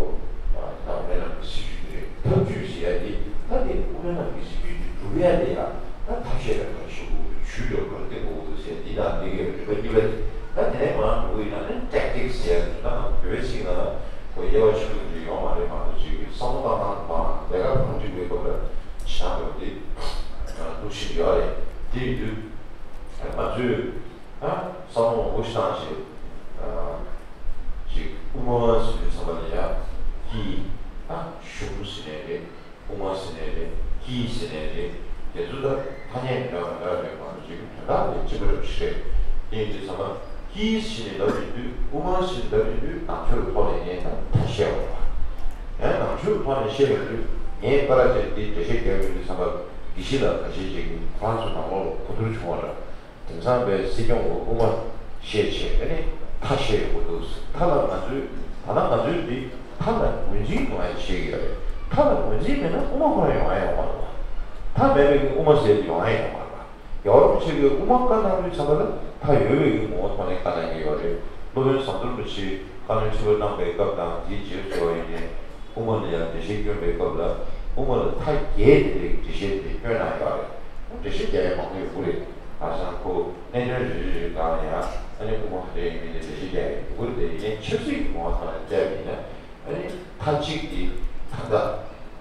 ད་དབུ་མའི་ལམ་གྱི་སྲིད་ཇུས་དེ་རེད། ཐབས་ཇུས་ཟེར་དེ་ད་དེ་དབུ་མའི་ལམ་གྱི་སྲིད་ཇུས་དེ་སྒྲུབ་ཡག་དེ་ཡང་ད་ཐབས་ཤེས་རེ་ག་རེ་ཞུ་དགོས། ཇུས་རེ་ག་རེ་སྟོན་དགོས་ཟེར་དེ་དང་དེ་གའི་རིམ་པ་གཉིས་པ་དེ། ད་དེ་ནས་མར་འགྲོ་གི་ཡིན་ན་ནི་ཊེག་ཊིག་སི་ཟེར་དེ་ད་ང་ཚོ་བོད་ཚིག་ནང་ལ་ཁོ་དབྱེ་བ་ཕྱེ་རྒྱུ་དེ་ཡོད་མ་རེད། མ་གཏོགས་ཅིག་བསམ་བློ་བཏང་སྟངས་དང་ལས་ཀ་གང་སྒྲིག་པའི་སྐབས་ལ་བྱེད་སྟངས་དེ་འདུག་བཞིན་ཡོད་རེད། དེ་ཡིན་དུས་ང་ཚོས་ཨ་བསམ་བློ་མང་པོ་ཞིག་བཏང་བྱས་ཨ་ཅིག་དབུ་མ་ཟེར་དུས་ཙམ་པ་ལ་ཡ་ཀྱི་ཨ་གཞུང་ཟེར་ནའི་རེད། དབུ་མ་ཟེར་ནའི་རེད། ཀྱི་ཟེར་ནའི་རེད། དེ་ཚོ་ད་ཐ་སྙད་མི་འདྲ་བ་མི་འདྲ་བ་རེད། མ་གཏོགས་ཅིག་དོན་དག་དེ་གཅིག་པ་རེད་པ་ཞིག་རེད། དེ་ཡིན་དུས་ཙམ་པ་ཀྱི་ཟེར་ནས་ལབ་ཡོང་དུས་དབུ་མ་ཟེར་ནས་ལབ་ཡོང་དུས་ནང་ཆོས་ཐོག་ནས་ངས་ད་ཐ་ཤལ་བ་རེད། ཡང་ནང་ཆོས་ཐོག་ནས་བཤད་ཡོང་དུས་ངས་པ་ར་ཅན་འདི་འགྲེལ་བཤད་རྒྱག་ཡོང་དུས་ཙམ་པ་དགེ་བཤེས་ལགས་ཁ་ཤས་ཅིག་གིས་ཁོ་རང་ཚོ་ནང་ལོགས་ལ་གོ་བསྡུར་བྱུང་བ་འདྲ། དེང་སང་པའི་སྲིད་སྐྱོང་གི་དབུ་མ་བཤད་བྱས་ཨ་ནི་མཐའ་བཤད་ཡོང་གི་འདུག་མཐའ་ལ་ང་ཚོས་ད་ལྟ་ང་ཚོས་འདི་མཐའ་ལ་ངོས་འཛིན་ཡོང་ཡ་བྱེད་ཀྱི་ཡོད་རེད། མཐའ་ལ་ངོས་འཛིན་མེད་ན་དབུ་མ་ཁོ་རང་ཡོང་ཡ་ཡོད་མ་རེད་པ། མཐའ་མེད་པའི་གི་དབུ་མ་ཟེར་ཡོང་ཡ་ཡོད་མ་རེད་པ། རྒྱལ་བ་རིན་པོ་ཆེ་གིས་དབུ་མ་བཀའ་གནང་དུས་ཙམ་པ་ལ་མཐའ་ཡོད་པའི་གི་ངོ་བོ་ཐོག་ནས་བཀའ་གནང་གི་ཡོད་རེད། སློབ་དཔོན་ཟམ་གདོང་རིན་པོ་ཆེས་བཀའ་བློན་ཁྲི་པ་གནང་པའི་སྐབས་དང་དེའི་རྗེས་སུ་ཡིན་ནའི། དབུ་མ་ལ་ཡང་འགྲེལ་བཤད་བསྐྱོན་པའི་སྐབས་ལ་དབུ་མ་ལ་མཐའ་བརྒྱད་དེ་འདྲའི་འགྲེལ་བཤད་དེ་བསྐྱོན་གནང་ཡོད་རེད། འགྲེལ་བཤད་རྒྱག་ཡ་མང་པོ་ཡོད་རེད། ཁ་སང་ཁོ་གནད་དོན་རེ་རེ་རེ་སྒང་ལ་ཡང་ཨ་ནི་དབུ་མ་ག་འདྲ་ཡིན་མིན་དེ་འགྲེལ་བཤད་རྒྱག་ཡ་ཡོད་རེད། དེ་ཡིན་ཆབ་སྲིད་ཀྱི་ངོ་བོ་ཐོག་ནས་བལྟས་པ་ཡིན་ན་ཨ་ནི་མཐའ་གཅིག་དེ་ད་ལྟ་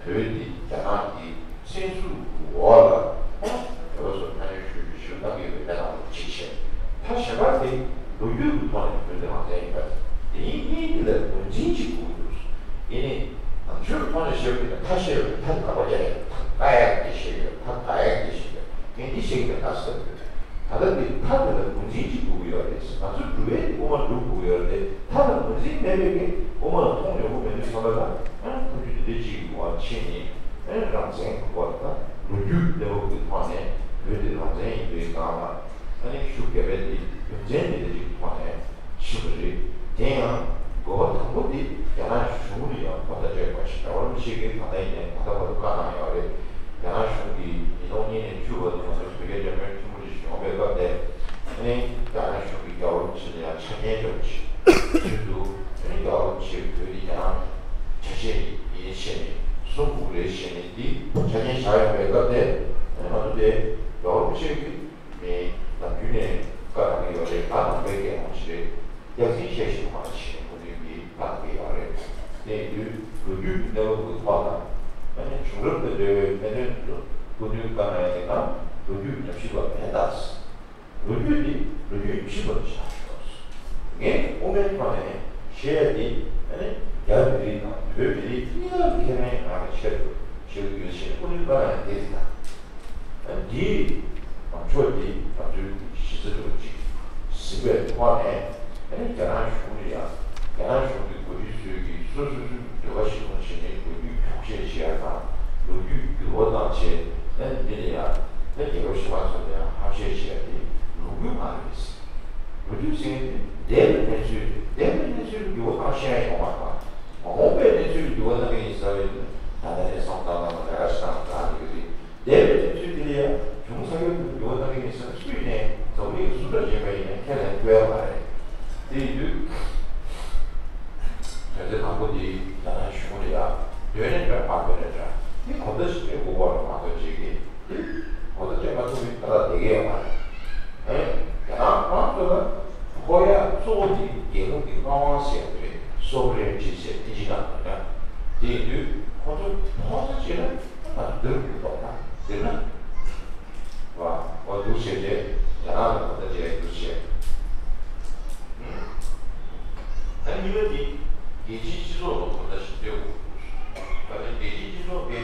བོད་འདི་རྒྱ་ནག་གི་བཙན་འཛུལ་འོག་ལ་ཨ་ནི་བོད་པ་ཚོ་ཕ་ནས་བཞུགས་རྒྱུ་ཞུ་གནང་གི་ཡོད་པའི་གནས་སྟངས་གཅིག་བྱས། མཐའ་གཞན་པ་དེ་ལོ་རྒྱུས་ཀྱི་ཐོག་ནས་བོད་དེ་རང་བཙན་ཡིན་པ་དེ་ཡིན་གཉིས་དེ་ལ་ངོས་འཛིན་གཅིག་དགོས་ཀྱི་འདུག་ཡིན་ནའི་ནང་ཆོས་ཀྱི་ཐོག་ནས་བཤད་པ་ཡིན་ན་མཐའ་བཤད་པ་མཐའ་དགག་པ་རྒྱག་ཡ་མཐའ་བཀག་ཡ་དེ་བཤད་ཡོད། མཐའ་དགག་ཡ་དེ་བཤད་ཡོད། ངས་འདི་བཤད་ཀྱི་ཡོད་ད་ཟེར་དགོས། ད་ལྟ་འདི་མཐའ་དེ་ལ་ངོས་འཛིན་གཅིག་དགོས་ཀྱི་ཡོད་རེད། ང་ཚོ་སྒྲུབ་པའི་དབུ་མ་སྒྲུབ་དགོས་ཀྱི་ཡོད་རེད། མཐའ་ལ་ངོས་འཛིན་མེད་པའི་གི་དབུ་མ་ལ་མཐོང་ཡོང་གི་མེད་དུས་ཙམ་པ་ལ་ཨ་ཐུགས་རྒྱུད་འདི་འདྲ་གཅིག་གི་འོག་ཕྱིན་ནས་ཨ་རང་བཙན་གྱི་སྐོར་དང་ལོ་རྒྱུས་གནས་བབ་ཀྱི་ཐོག་ནས་བོད་འདི་རང་བཙན་ཡིན་པའི་སྒང་ལ། ཨ་ནི་ཤུགས་རྒྱབ་པའི་དེ་རྒྱུ་མཚན་དེ་འདྲ་ཞིག་ཐོག་ནས་ཕྱིན་པ་རེད། དེ་ཡང་དགོས་པ་དང་པོ་དེ་རྒྱ་ནག་གཞུང་ལ་ཡང་ཁོ་ཐག་བཅད་པ་ཞིག་རྒྱལ་བ་རིན་པོ་ཆེ་གིས་ད་ལྟ་ཡིན་ནའི་ད་ལྟ་བར་དུ་བཀའ་གནང་ཡོད་རེད། རྒྱ་ནག་གཞུང་གིས་ཉིས་སྟོང་གཉིས་ནས་བཅུ་བར་དུ་ང་ཚོ་བོད་རྒྱ་འབྲེལ་མོལ་ཐེངས་མ་གཅིག་ཡོང་བའི་སྐབས་དེ་ཨ་ནི་རྒྱ་ནག་གཞུང་གིས་རྒྱལ་བ་རིན་པོ་ཆེ་ལ་ཡང་ཆ་རྐྱེན་སྦྱོར་ཞིག་བྱུང་འདུག་ཨ་ནི་རྒྱལ་བ་རིན་པོ་ཆེ་བོད་དེ་རྒྱ་ནག་ཆ་ཤས་ཡིན་ཞེས་ནས་གསུང་དགོས་རེད་ཞེས་ནས་དེ་ཆ་རྐྱེན་བཞག་ཡོང་བའི་སྐབས་དེ་ཨ་ནི་ང་ཚོ་དེ་རྒྱལ་བ་རིན་པོ་ཆེ་གིས། ངས་ནམ་རྒྱུན་ནས་བཀའ་གནང་གི་ཡོད་རེད། ང་ནང་པའི་རྒྱལ་དབང་ཞིག་རེད། སྐྱག་རྫུན་བཤད་ཤེས་པ་མ་རེད་ཞེས་ནས་སྐུ་མདུན་གྱིས་བཀའ་གནང་གི་ཡོད་རེད། དེ་ཡིན་དུས་ལོ་རྒྱུས་ཀྱི་གནས་བབ་ཀྱི་ཐོག་ལ་ཨ་ནི་བྱུང་རབས་དང་འབྲེལ་བའི་གནད་དོན་དེ་ཚོ་སྐུ་མདུན་བཀའ་གནང་ཡ་ཡིན་ན་ལོ་རྒྱུས་ཉམས་ཞིབ་པ་མེད་ད། ལོ་རྒྱུས་འདི་ལོ་རྒྱུས་ཉམས་ཞིབ་པ་ཆགས་ཤོག་ངས་དབུ་མའི་ཐོག་ནས་བཤད་ཡ་འདི་ཨ་ནི་རྒྱ་མི་རིགས་དང་བོད་མི་རིགས་གཉིས་ཀ་ལ་ཁེ་ཕན་ཡོང་ཡ་གི་ཆེད་དུ་བཤད་ཀྱི་ཡོད་ཞེས་སྐུ་མདུན་བཀའ་གནང་ཡ་དེ་རེད་ད། ཨ་ནི་འདིའི་ལངས་ཕྱོགས་འདི་ང་ཚོའི་གཞི་རྩ་འདྲ་བོ་ཅིག་ཟིན་པའི་ཐོག་ནས་ཨ་ནི་རྒྱ་ནག་གཞུང་ལ་ཡང་རྒྱ་ནག་གཞུང་གི་འགོ་ཁྲིད་ཚོས་ཀྱིས་སོ་སོ་སོའི་འདོད་པ་གཞིར་བཟུང་བྱས་ནས་ལོ་རྒྱུས་འཁྱོག་བཤད་བྱེད་ཡ་དང་ལོ་རྒྱུས་འགྱུར་བ་བཏང་བྱས་ཨ་ནི་མི་ལ་ཡང་ད་ བཤད་བཤད་དེ་ལོ་རྒྱུས་མ་རེད། ལོ་རྒྱུས་ཟེར་དེ་འདས་པའི་གནས་ཚུལ་རེད། འདས་པའི་གནས་ཚུལ་ལ་འགྱུར་བ་གཏང་ཤེས་ཡ་ཡོང་མ་རེད་པ། མ་འོངས་པའི་གནས་ཚུལ་ལ་འགྱུར་བ་གཏང་གི་ཡིན་ཟེར་བ་ཡིན་ན། ད་ལྟ་ནས་བསམ་བཏང་བཏང་ལ་ལས་ཀ་ཞིག་བཏང་བཏང་འདུག་གི་རེད། འདས་པའི་གནས་ཚུལ་དེ་ལ་ཡང་བྱུང་ས་ཡོད་དུ་འགྱུར་བ་གཏང་གི་ཡིན་ཟེར་སུས་ནས་འཛམ་གླིང་སུ་འདྲ་བྱས་པ་ཡིན་ན་ཁས་ལེན་ཐུབ་ཡ་མ་རེད། དེ་ཡིན་དུས། དོན་ཚན་དང་པོ་འདི་ཡང་ན་གཞུང་ལ་ཡ། འདོན་ནས་འདྲ་མ་འདོན་ནས་འདྲ། འདི་གོ་བརྡ་ཞིག་སྤྲད་དགོས་པ་རེད་མ་གཏོགས་ཅིག་གིས། འདི་གོ་བརྡ་སྤྲད་མ་ཐུབ་པའི་ཐ་དག་བསྡད་ཀྱི་ཡོད་མ་རེད། ཨེ། རྒྱ་ནག་ཁོ་རང་ཚོ་ལ་ཕོག་ཡ་གཙོ་བོ་འདི་རྒྱལ་ཁབ་ཀྱི་མངའ་དབང་ཟེར་ཡ་དེ་རེད། སོ་བྷ་རེན་ཊི་ཟེར་ཨིན་ཇི་ནང་ལ་ཡ། དེ་ཡིན་དུས་ཁོ་ཚོ་ཕོག་ས་ཅིག་ལ་ང་ཚོ་འདིར་འགྱུར་ཐོག་ན་འདིར་ན། བ། འོ་འདུག་བྱས་རྗེས་རྒྱ་ནག་ལ་གོ་བརྡ་སྤྲད་འདུག་བྱས། ད་གཉིས་པ་ནི་རྒྱལ་སྤྱིའི་སྤྱི་ཚོགས་ལ་གོ་བརྡ་ཞིག་སྤྲད་དགོས་འདུག་ད་ལྟ་རྒྱལ་སྤྱིའི་སྤྱི་ཚོགས་དེ་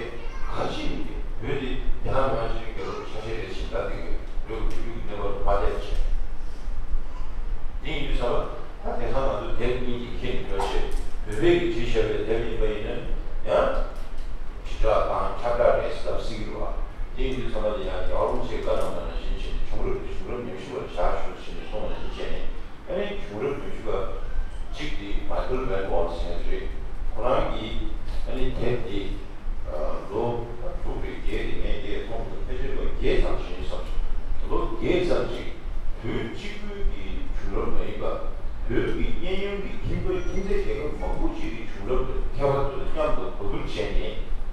ག་ཅི་ཡིན་ཏེ་བོད་དེ་རྒྱ་ནག་མི་དམངས་སྤྱི་མཐུན་རྒྱལ་ཁབ་ཀྱི་ཆ་ཤས་རེད་ཟེར་ད་དེ་གི་བོད་ཀྱི་ལོ་རྒྱུས་ཀྱི་གནས་བབ་ལ་མ་བལྟས་བྱས། དེ་ཡིན་དུས་ཙམ་པ་ད་དེང་སང་ང་ཚོ་དེབ་གཉིས་ཀྱི་ཁྱེད་ཀྱི་འགྲོ་བྱས་བོད་པས་ཀྱི་བྲིས་བཞག་པའི་དེབ་ཡིན་པ་ཡིན་ན་ཡང་། དྲིལ་བསྒྲགས་དང་ཁྱབ་བསྒྲགས་རེད་ཟེར་ལབ་སྲིད་ཀྱི་རེད་བ། དེ་ཡིན་དུས་ཙམ་པ་དེ་ཡང་རྒྱལ་བ་རིན་པོ་ཆེའི་བཀའ་གནང་བ་ནང་བཞིན་བྱས་ནས་བྱུང་རབས་དེ་བྱུང་རབས་ཉམས་ཞིབ་པར་བྱ་ཞུ་བྱས་ནས་གསུངས་པ་ནང་བཞིན་བྱས་ནས་ཨ་ནི་བྱུང་རབས་ཉམས་ཞིབ་པ་གཅིག་དེ་མའི་ཁལ་རེན་ཝོལ་ཟེར་མཁན་དེ་རེད། ཁོ་རང་གིས་ཨ་ནི་དེབ་དེ་ལོ་དྲུག་རེ་བརྒྱད་རེ་ངས་དེ་མཐོང་འདུག་ཕལ་ཆེར་ལོ་བརྒྱད་ཙམ་ཞིག་ཡིན་བསམ་སོང་། ལོ་བརྒྱད་ཙམ་ཞིག་བོད་གཅིག་པུའི་གི་བྱུང་རབས་མ་ཡིན་པ། བོད་ཀྱི་གཡས་གཡོན་གྱི་ཁྱིམ་ཐོག་ཁྱིམ་མཚེས་རྒྱལ་ཁབ་མང་པོ་ཞིག་གི་བྱུང་རབས་དེ་མཁས་པ་ཚོ་མཉམ་དུ་གོ་བསྡུར་བྱས་ནས་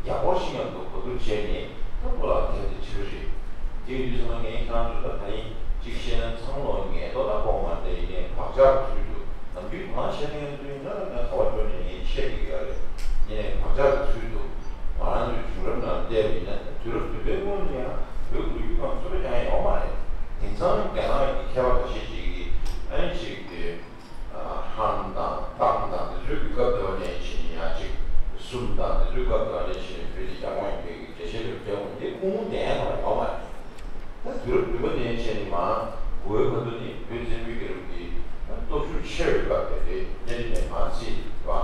རྒྱ་སྒོར་ཞིག་མཉམ་དུ་གོ་བསྡུར་བྱས་ནས་ད་ཁོ་ལ་དེབ་དེ་ཕྱིར་རེད། དེ་ཡིན་དུས་ཙམ་ལ་ངས་ཁྱེད་རང་ཚོ་ད་ད་རིང་གཅིག་བཤད་ན་ཚང་མ་ལོ་ངས་ལྟོ་ད་ཕོག་མ་རེད། ཡིན་ནའི་བག་ཆགས་ཚུལ་དུ་ནམ་རྒྱུན་གང་བཤད་ན་ཡང་ཚུལ་ཡིན་ན་ད་ངས་ག་བ་འགྲོ་ནས་ངས་བཤད་ཀྱི་ཡོད་རེད། ཡིན་ནའི་བག་ཆགས་ཚུལ་དུ་ང་རང་ཚོའི་བྱུང་རབས་ནང་བལྟས་པ་ཡིན་ན་དུས་རབས་བདུན་པའི་སྔོན་ལ་ཡང་བོད་ཀྱི་ལོ་རྒྱུས་སྐབས་སུ་ར་ཀྱང་ཡོད་མ་རེད། དེང་སང་རྒྱ་ནག་གི་མཁས་པ་ཁ་ཤས་ཅིག་གིས་ཨ་ནི་ཅིག་གི་ཧན་དང་ཏང་དང་དེ་ཚོའི་གི་སྐབས་དེ་བ་ནས་ཕྱིན་ནས་ཡང་ཅིག་སུམ་དང་དེ་ཚོའི་སྐབས་དེ་བ་ནས་ཕྱིན་ནས་བོད་དེ་རྒྱ་དབང་ཡིན་པའི་གི་འགྲེལ་བཤད་རེ་སྤྲད་འོང་དེ་ཁུངས་ལུང་ལྡན་ཡང་ཡོད་མ་རེད། ད་དུས་རབས་བདུན་པ་ནས་བྱས་ནས་མར་འགོ་བའི་བར་དུ་ནི་བོད་བཙན་པོའི་རྒྱལ་རབས་ཀྱི་སྟོབས་ཤུགས་ཆེ་བའི་སྐབས་དེ་རེད། གནས་རིམ་ནས་མར་རྩིས་པ།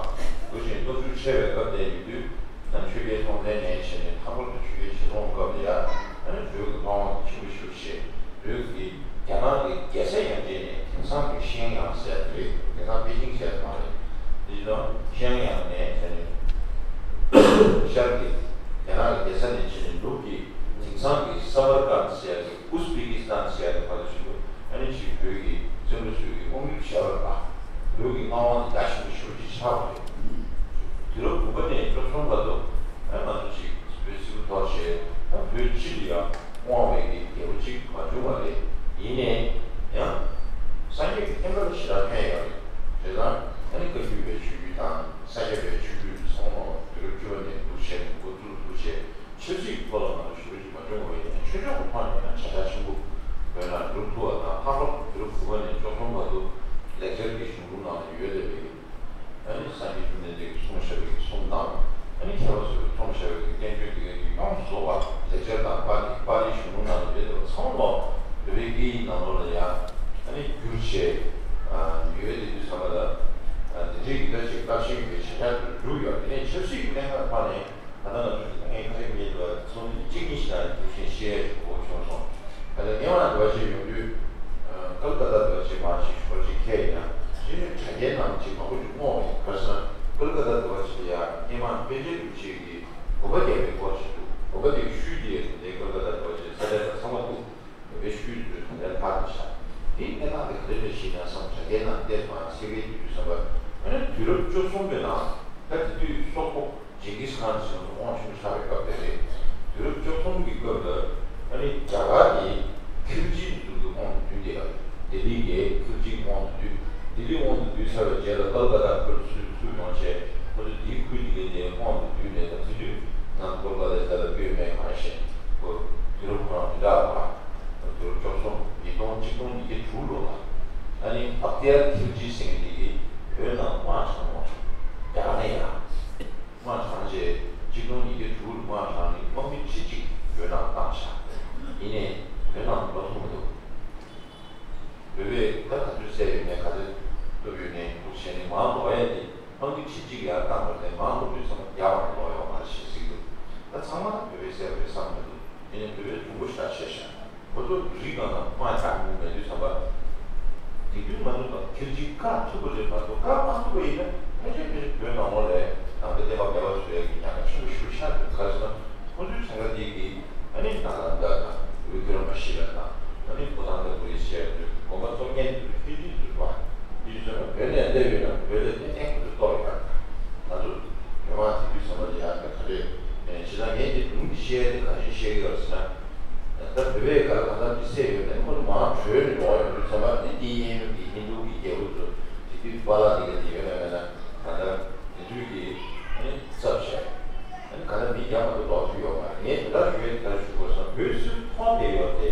དེ་བཞིན་སྟོབས་ཤུགས་ཆེ་བའི་སྐབས་དེ་ཡིན་དུས། ད་ཆོས་རྒྱལ་སྲོང་བཙན་ནས་བྱས་ནས་མཐའ་འཁོར་དུ་ཆོས་རྒྱལ་ཆེ་མཐོང་སྐབས་ལ་ཡ། ཨ་ནི་བོད་ཀྱི་མངའ་དབང་ཆེན་པོ་ཞེ་པོ་ཅིག་བོད་ཀྱི་རྒྱ་ནག་གི་རྒྱལ་ས་ཡང་བྱས་ནས་དེང་སང་གི་ཤིང་ཡང་ཟེར་དེ་རེད། དེང་སང་པེ་ཅིང་ཟེར་དེ་མ་རེད། དེ་ཡིན་ན་ཤིང་ཡང་ནས་བྱས་ནས་ཤར་གྱི་རྒྱ་ནག་གི་རྒྱལ་ས་ནས་བྱས་ནས་ནུབ་ཀྱི་དེང་སང་གི་སམ་མར་ཀན་ཟེར་གྱི་ཨུ་ཛི་བེ་ཀི་སི་ཐན་ཟེར་གྱི་བར་དུ་ཕྱིན་པ། ཨ་ནི་ཅིག་བོད་ཀྱི་བཙན་པོ་ཚོས་ཀྱི་དབང་སྒྱུར་བྱས་པ་རེད་པ། བོད་ཀྱི་མངའ་དབང་དེ་རྒྱ་ཆེན་པོ་ཞེ་པོ་ཅིག་ཆགས་པ་རེད། དུས་རབས་དགུ་པ་ནས་བཅུ་གསུམ་བར་དུ་ཨ་ང་ཚོ་ཅིག་བོད་སིལ་བུ་ཐོག་བྱས་ཨ་བོད་སྤྱི་ལ་ཡང་དབང་བའི་གི་རྒྱལ་པོ་གཅིག་མ་བྱུང་བ་རེད། ཡིན་ནའི་ཡང་སངས་རྒྱས་ཀྱི་བསྟན་པ་ལ་ཞེ་དྲག་ཕན་ཡོད་རེད། རེད་དང་ཨ་ནི་བཀའ་བརྒྱུད་པའི་ཆོས་བརྒྱུད་དང་ས་སྐྱ་པའི་ཆོས་བརྒྱུད་ཚང་མ་དུས་རབས་བཅུ་པ་ནས་འདུག་བྱས་ནས་འགོ་བཙུགས་འདུག་བྱས། ཆབ་སྲིད་ཀྱི་ཐོག་ལ་ང་ཚོ་ཞུ་རྒྱུ་མ་བྱུང་བ་ཡིན་ན་ཆོས་ཕྱོགས་ཀྱི་ཐོག་ནས་ཡང་བྱ་གཞག་ཆེན་པོ་བོད་ནང་འགྲུབ་ཐུབ་པ་དང་། ལྷག་པར་དུ་དུས་རབས་དགུ་པ་ནས་བཅུ་གསུམ་བར་དུ་ལེགས་སྦྱར་གྱི་གཞུང་ལུགས་ནང་ལ་ཡོད་བསྡད་པའི་ཨ་ནི་སངས་རྒྱས་བཅོམ་ལྡན་འདས་ཀྱིས་གསུངས་བཞག་པའི་གསུང་དང་། ཨ་ནི་མཁས་པ་ཚོས་གསུངས་བཞག་པའི་བསྟན་བཅོས་འདི་གའི་ཡོངས་སུ་རྫོགས་པ་ལེགས་སྦྱར་དང་པཱ་ལི་པཱ་ལིའི་གཞུང་ལུགས་ནང་ལ་ཡོད་བསྡད་པ་ཚང་མ་བོད་པའི་སྐད་ཡིག་ནང་ལོགས་ལ་ཡང་ཨ་ནི་བསྒྱུར་བྱས་ཡོད་བསྡད་དུས་ཙམ་པ་ལ། དེ་འདྲའི་ཡིན་ན་ཅིག་སྟབས་ཤེས་ཡོད་པའི་བྱ་གཞག་དེ་འགྲུབ་ཡོད། དེ་ནས་ཆབ་སྲིད་ཀྱི་གནད་འགག་ཐོག་ནས། ད་ལྟ་ང་ཚོས་ད་ངས་ཁ་ཤས་ཉིད་དུ་ཚོགས་འདུ་གཅིག་གཉིས་ཤིག་ནང་འདུག་སེ་བཤད་དགོས་བྱུང་སོང་། ད་ལྟ་ངས་མ་འདུག་བ་ཞིག་ཡོང་དུས། ཀལ་ཀ་ཏ་འདུག་བ་ཞིག་མ་ཞིག་ཞུ་བ་ཅིག་ཁས་ཡིན་ན། གཞི་ནས་དྲ་རྒྱའི་ནང་ཅིག་མང་པོ་ཅིག་སྔོག་པ་ཡིན། ག་རེ་ཟེར་ན་ཀལ་ཀ་ཏ་འདུག་བ་ཞིག་ལ་ཡ་སྔས་མ་པཎ་ཆེན་རིན་པོ་ཆེ་གིས་དགོན་པ་བརྒྱབ་པའི་སྐོར་ཞིག་འདུག་དགོན་པ་དེ་གི་ཤུལ་དེ་དེ་ཀལ་ཀ་ཏ་འདུག་བ་ཞིག་ས་ཆ་དང་ཚང་མ་འདུག་བོད་པའི་ཤུལ་དུ་ག་ལེར་ལྷག་ཏུ་བཞག་དེའི་གནས་སྟངས་དེ་ག་ལེར་རེད་ཞེས་ན་བསམ། དྲ་རྒྱའི་ནང་བལྟས་སོང་ཡང་སེ་གའི་དུས་དུས་བསམ་པ། ཨ་ནི་དུས་རབས་བཅུ་གསུམ་པའི་ནང་ད་དེ་དུས་སོག་པོ་ཇིང་གིས་ཁཱན་ཟེར་བ་དབང་ཆེན་པོ་ཆགས་པའི་སྐབས་དེ་རེད། དུས་རབས་བཅུ་གསུམ་གྱི་སྐབས་ལ་ཨ་ནི་རྒྱ་གར་དེ་ཁིལ་ཇིའི་དུས་སུ་དབང་དུ་བསྡུས་ཏེ། ལྡི་ལི་དེ་ཁིལ་ཇིའི་དབང་དུ་བསྡུས། ལྡི་ལི་དབང་དུ་བསྡུས་ཚར་བའི་རྗེས་ལ་ཀལ་ཀ་ཏ་ཁུལ་ཚུར་ཚུར་ཡོང་བྱས་ཁོ་ཚོས་དེའི་ཁུལ་དེ་གའི་དེ་དབང་དུ་བསྡུས་ནས། ད་དེ་དུས་ང་ཚོ་ཀལ་ཀ་ཏ་ཞེ་དྲག་ལབ་ཀྱི་ཡོད་མེད་གང་ཤེས། ཁོ་དུས་རབས་ཁོ་རང་དེ་འདྲ་བ། དུས་རབས་བཅུ་གསུམ། ཉིས་སྟོང་ཆིག་སྟོང་ཉིས་བརྒྱ་དྲུག་ལོ་ལ་ཨ་ནི་བྷག་ཏི་ཡར་ཁིལ་ཇི་ཟེར་མཁན་དེ་གིས་བོད་ནང་དམག་དྲངས་པ། རྒྱ་གར་ནས་ཡ་དམག་དྲངས་རྗེས་ཆིག་སྟོང་ཉིས་བརྒྱ་དྲུག་ལ་དམག་དྲངས་ནས་དམག་མི་ཁྲི་གཅིག་བོད་ནང་བཏང་བཞག་ཡིན་ནའི་བོད་ནང་ལོག་ཐུབ་མི་འདུག་བོད་པས་ད་ག་ཚོད་བསད་ཡོད་མེད། ག་ཚོད་གཏུབ་ཡོད་མེད་འདུག་བྱས་ནས་མར་ལོག་ཡ་དེ་དམག་མི་ཁྲི་གཅིག་ཡར་བཏང་བ་དེ་མར་ལོག་དུས་ཙམ་པ་རྒྱ་བར་ལོག་ཡོད་མ་རེད་ཞེས་གཟིགས་འདུག་ད་ཚང་མ་ད་བོད་པས་བསད་པ་རེད་བསམ་མི་འདུག་ཡིན་ནའི་བོད་པས་གྱོང་པོ་ཞེ་དྲག་བྱས་ཤག་ཁོ་ཚོ་རིགས་གང་དང་དཔང་རྒྱག་མྱོང་མེད་དུས་ཙམ་པ། དེང་དུས་ང་ཚོ་དང་ཁྱེད་ཀྱིས་བཀག་ཐུབ་པ་རེད་མ་གཏོགས། བཀག་མ་ཐུབ་པ་ཡིན་ན་ཕལ་ཆེར་ཕལ་ཆེར་བོད་ནང་ལོགས་ལ་ནང་པའི་བསྟན་པ་མེད་པ་བཟོ་ཡག་གི་ཉེན་ཁ་ཆེན་པོ་ཞེ་པོ་ཆགས་འདུག་ག་རེ་ཟེར་ན། ཁོ་ཚོའི་ཚན་ཁག་དེ་གིས་ཨ་ནི་ནཱ་ལནྡཱ་དང་ཝི་ཀྲ་མ་ཤི་ལ་དང་། ཨ་ནི་བྷུ་ཏན་དང་པུ་རི་ཟེར་ཡག་དེ་ཚོ་དགོན་པ་གཙོ་གཉེར་དེ་ཚོ་ཧིན་དུ་དེ་ཚོ་རེད་པ། དེ་ཚོ་ན་བོད་ནས་སླེབས་ཡོད་ན་བོད་ལ་ཏན་ཏན་ཁོ་ཚོ་གཏོར་ཡོད་པ། ང་ཚོ་མི་མང་དེ་དུས་ཙམ་པ་ལ་ཡང་ག་རེ། ཨེ། བྱས་ཙང་ངས་འདི་སྒྲུང་འདི་བཤད་ཡ་དེ་ག་རེ་བཤད་ཀྱི་ཡོད་ཟེར་ན། ད་བོད་པའི་སྒང་ལ་གང་ལྟར་འདི་སད་ཡོད་དེ། ཁོ་ཚོ་མར་བྲོས་ནས་ཡོང་ཡོད་དུས་ཙམ་པ་ནི། དེའི་གཡས་གཡོན་གྱི་ཧིན་དུ་གི་རྒྱལ་པོ་ཚོ་དེ་དུས་པཱ་ལགས་དེ་ག་དེ་ཡོད་ན་མེད་ན་གང་ལྟར་དེ་དུས་ཀྱི་ཨ་ནི་ཚབ་བྱས། ཨ་ནི་གང་ལྟར་མི་རྒྱ་མ་གཏོགས་ལོག་ཐུབ་ཡོད་མ་རེད། ངས་དེ་ལྟར་ཞུ་ཡ་དེ་ག་རེ་ཞུ་དགོས་ཟེར་ན། བོད་སིལ་ཐོག་དེ་ཡོད་དེ།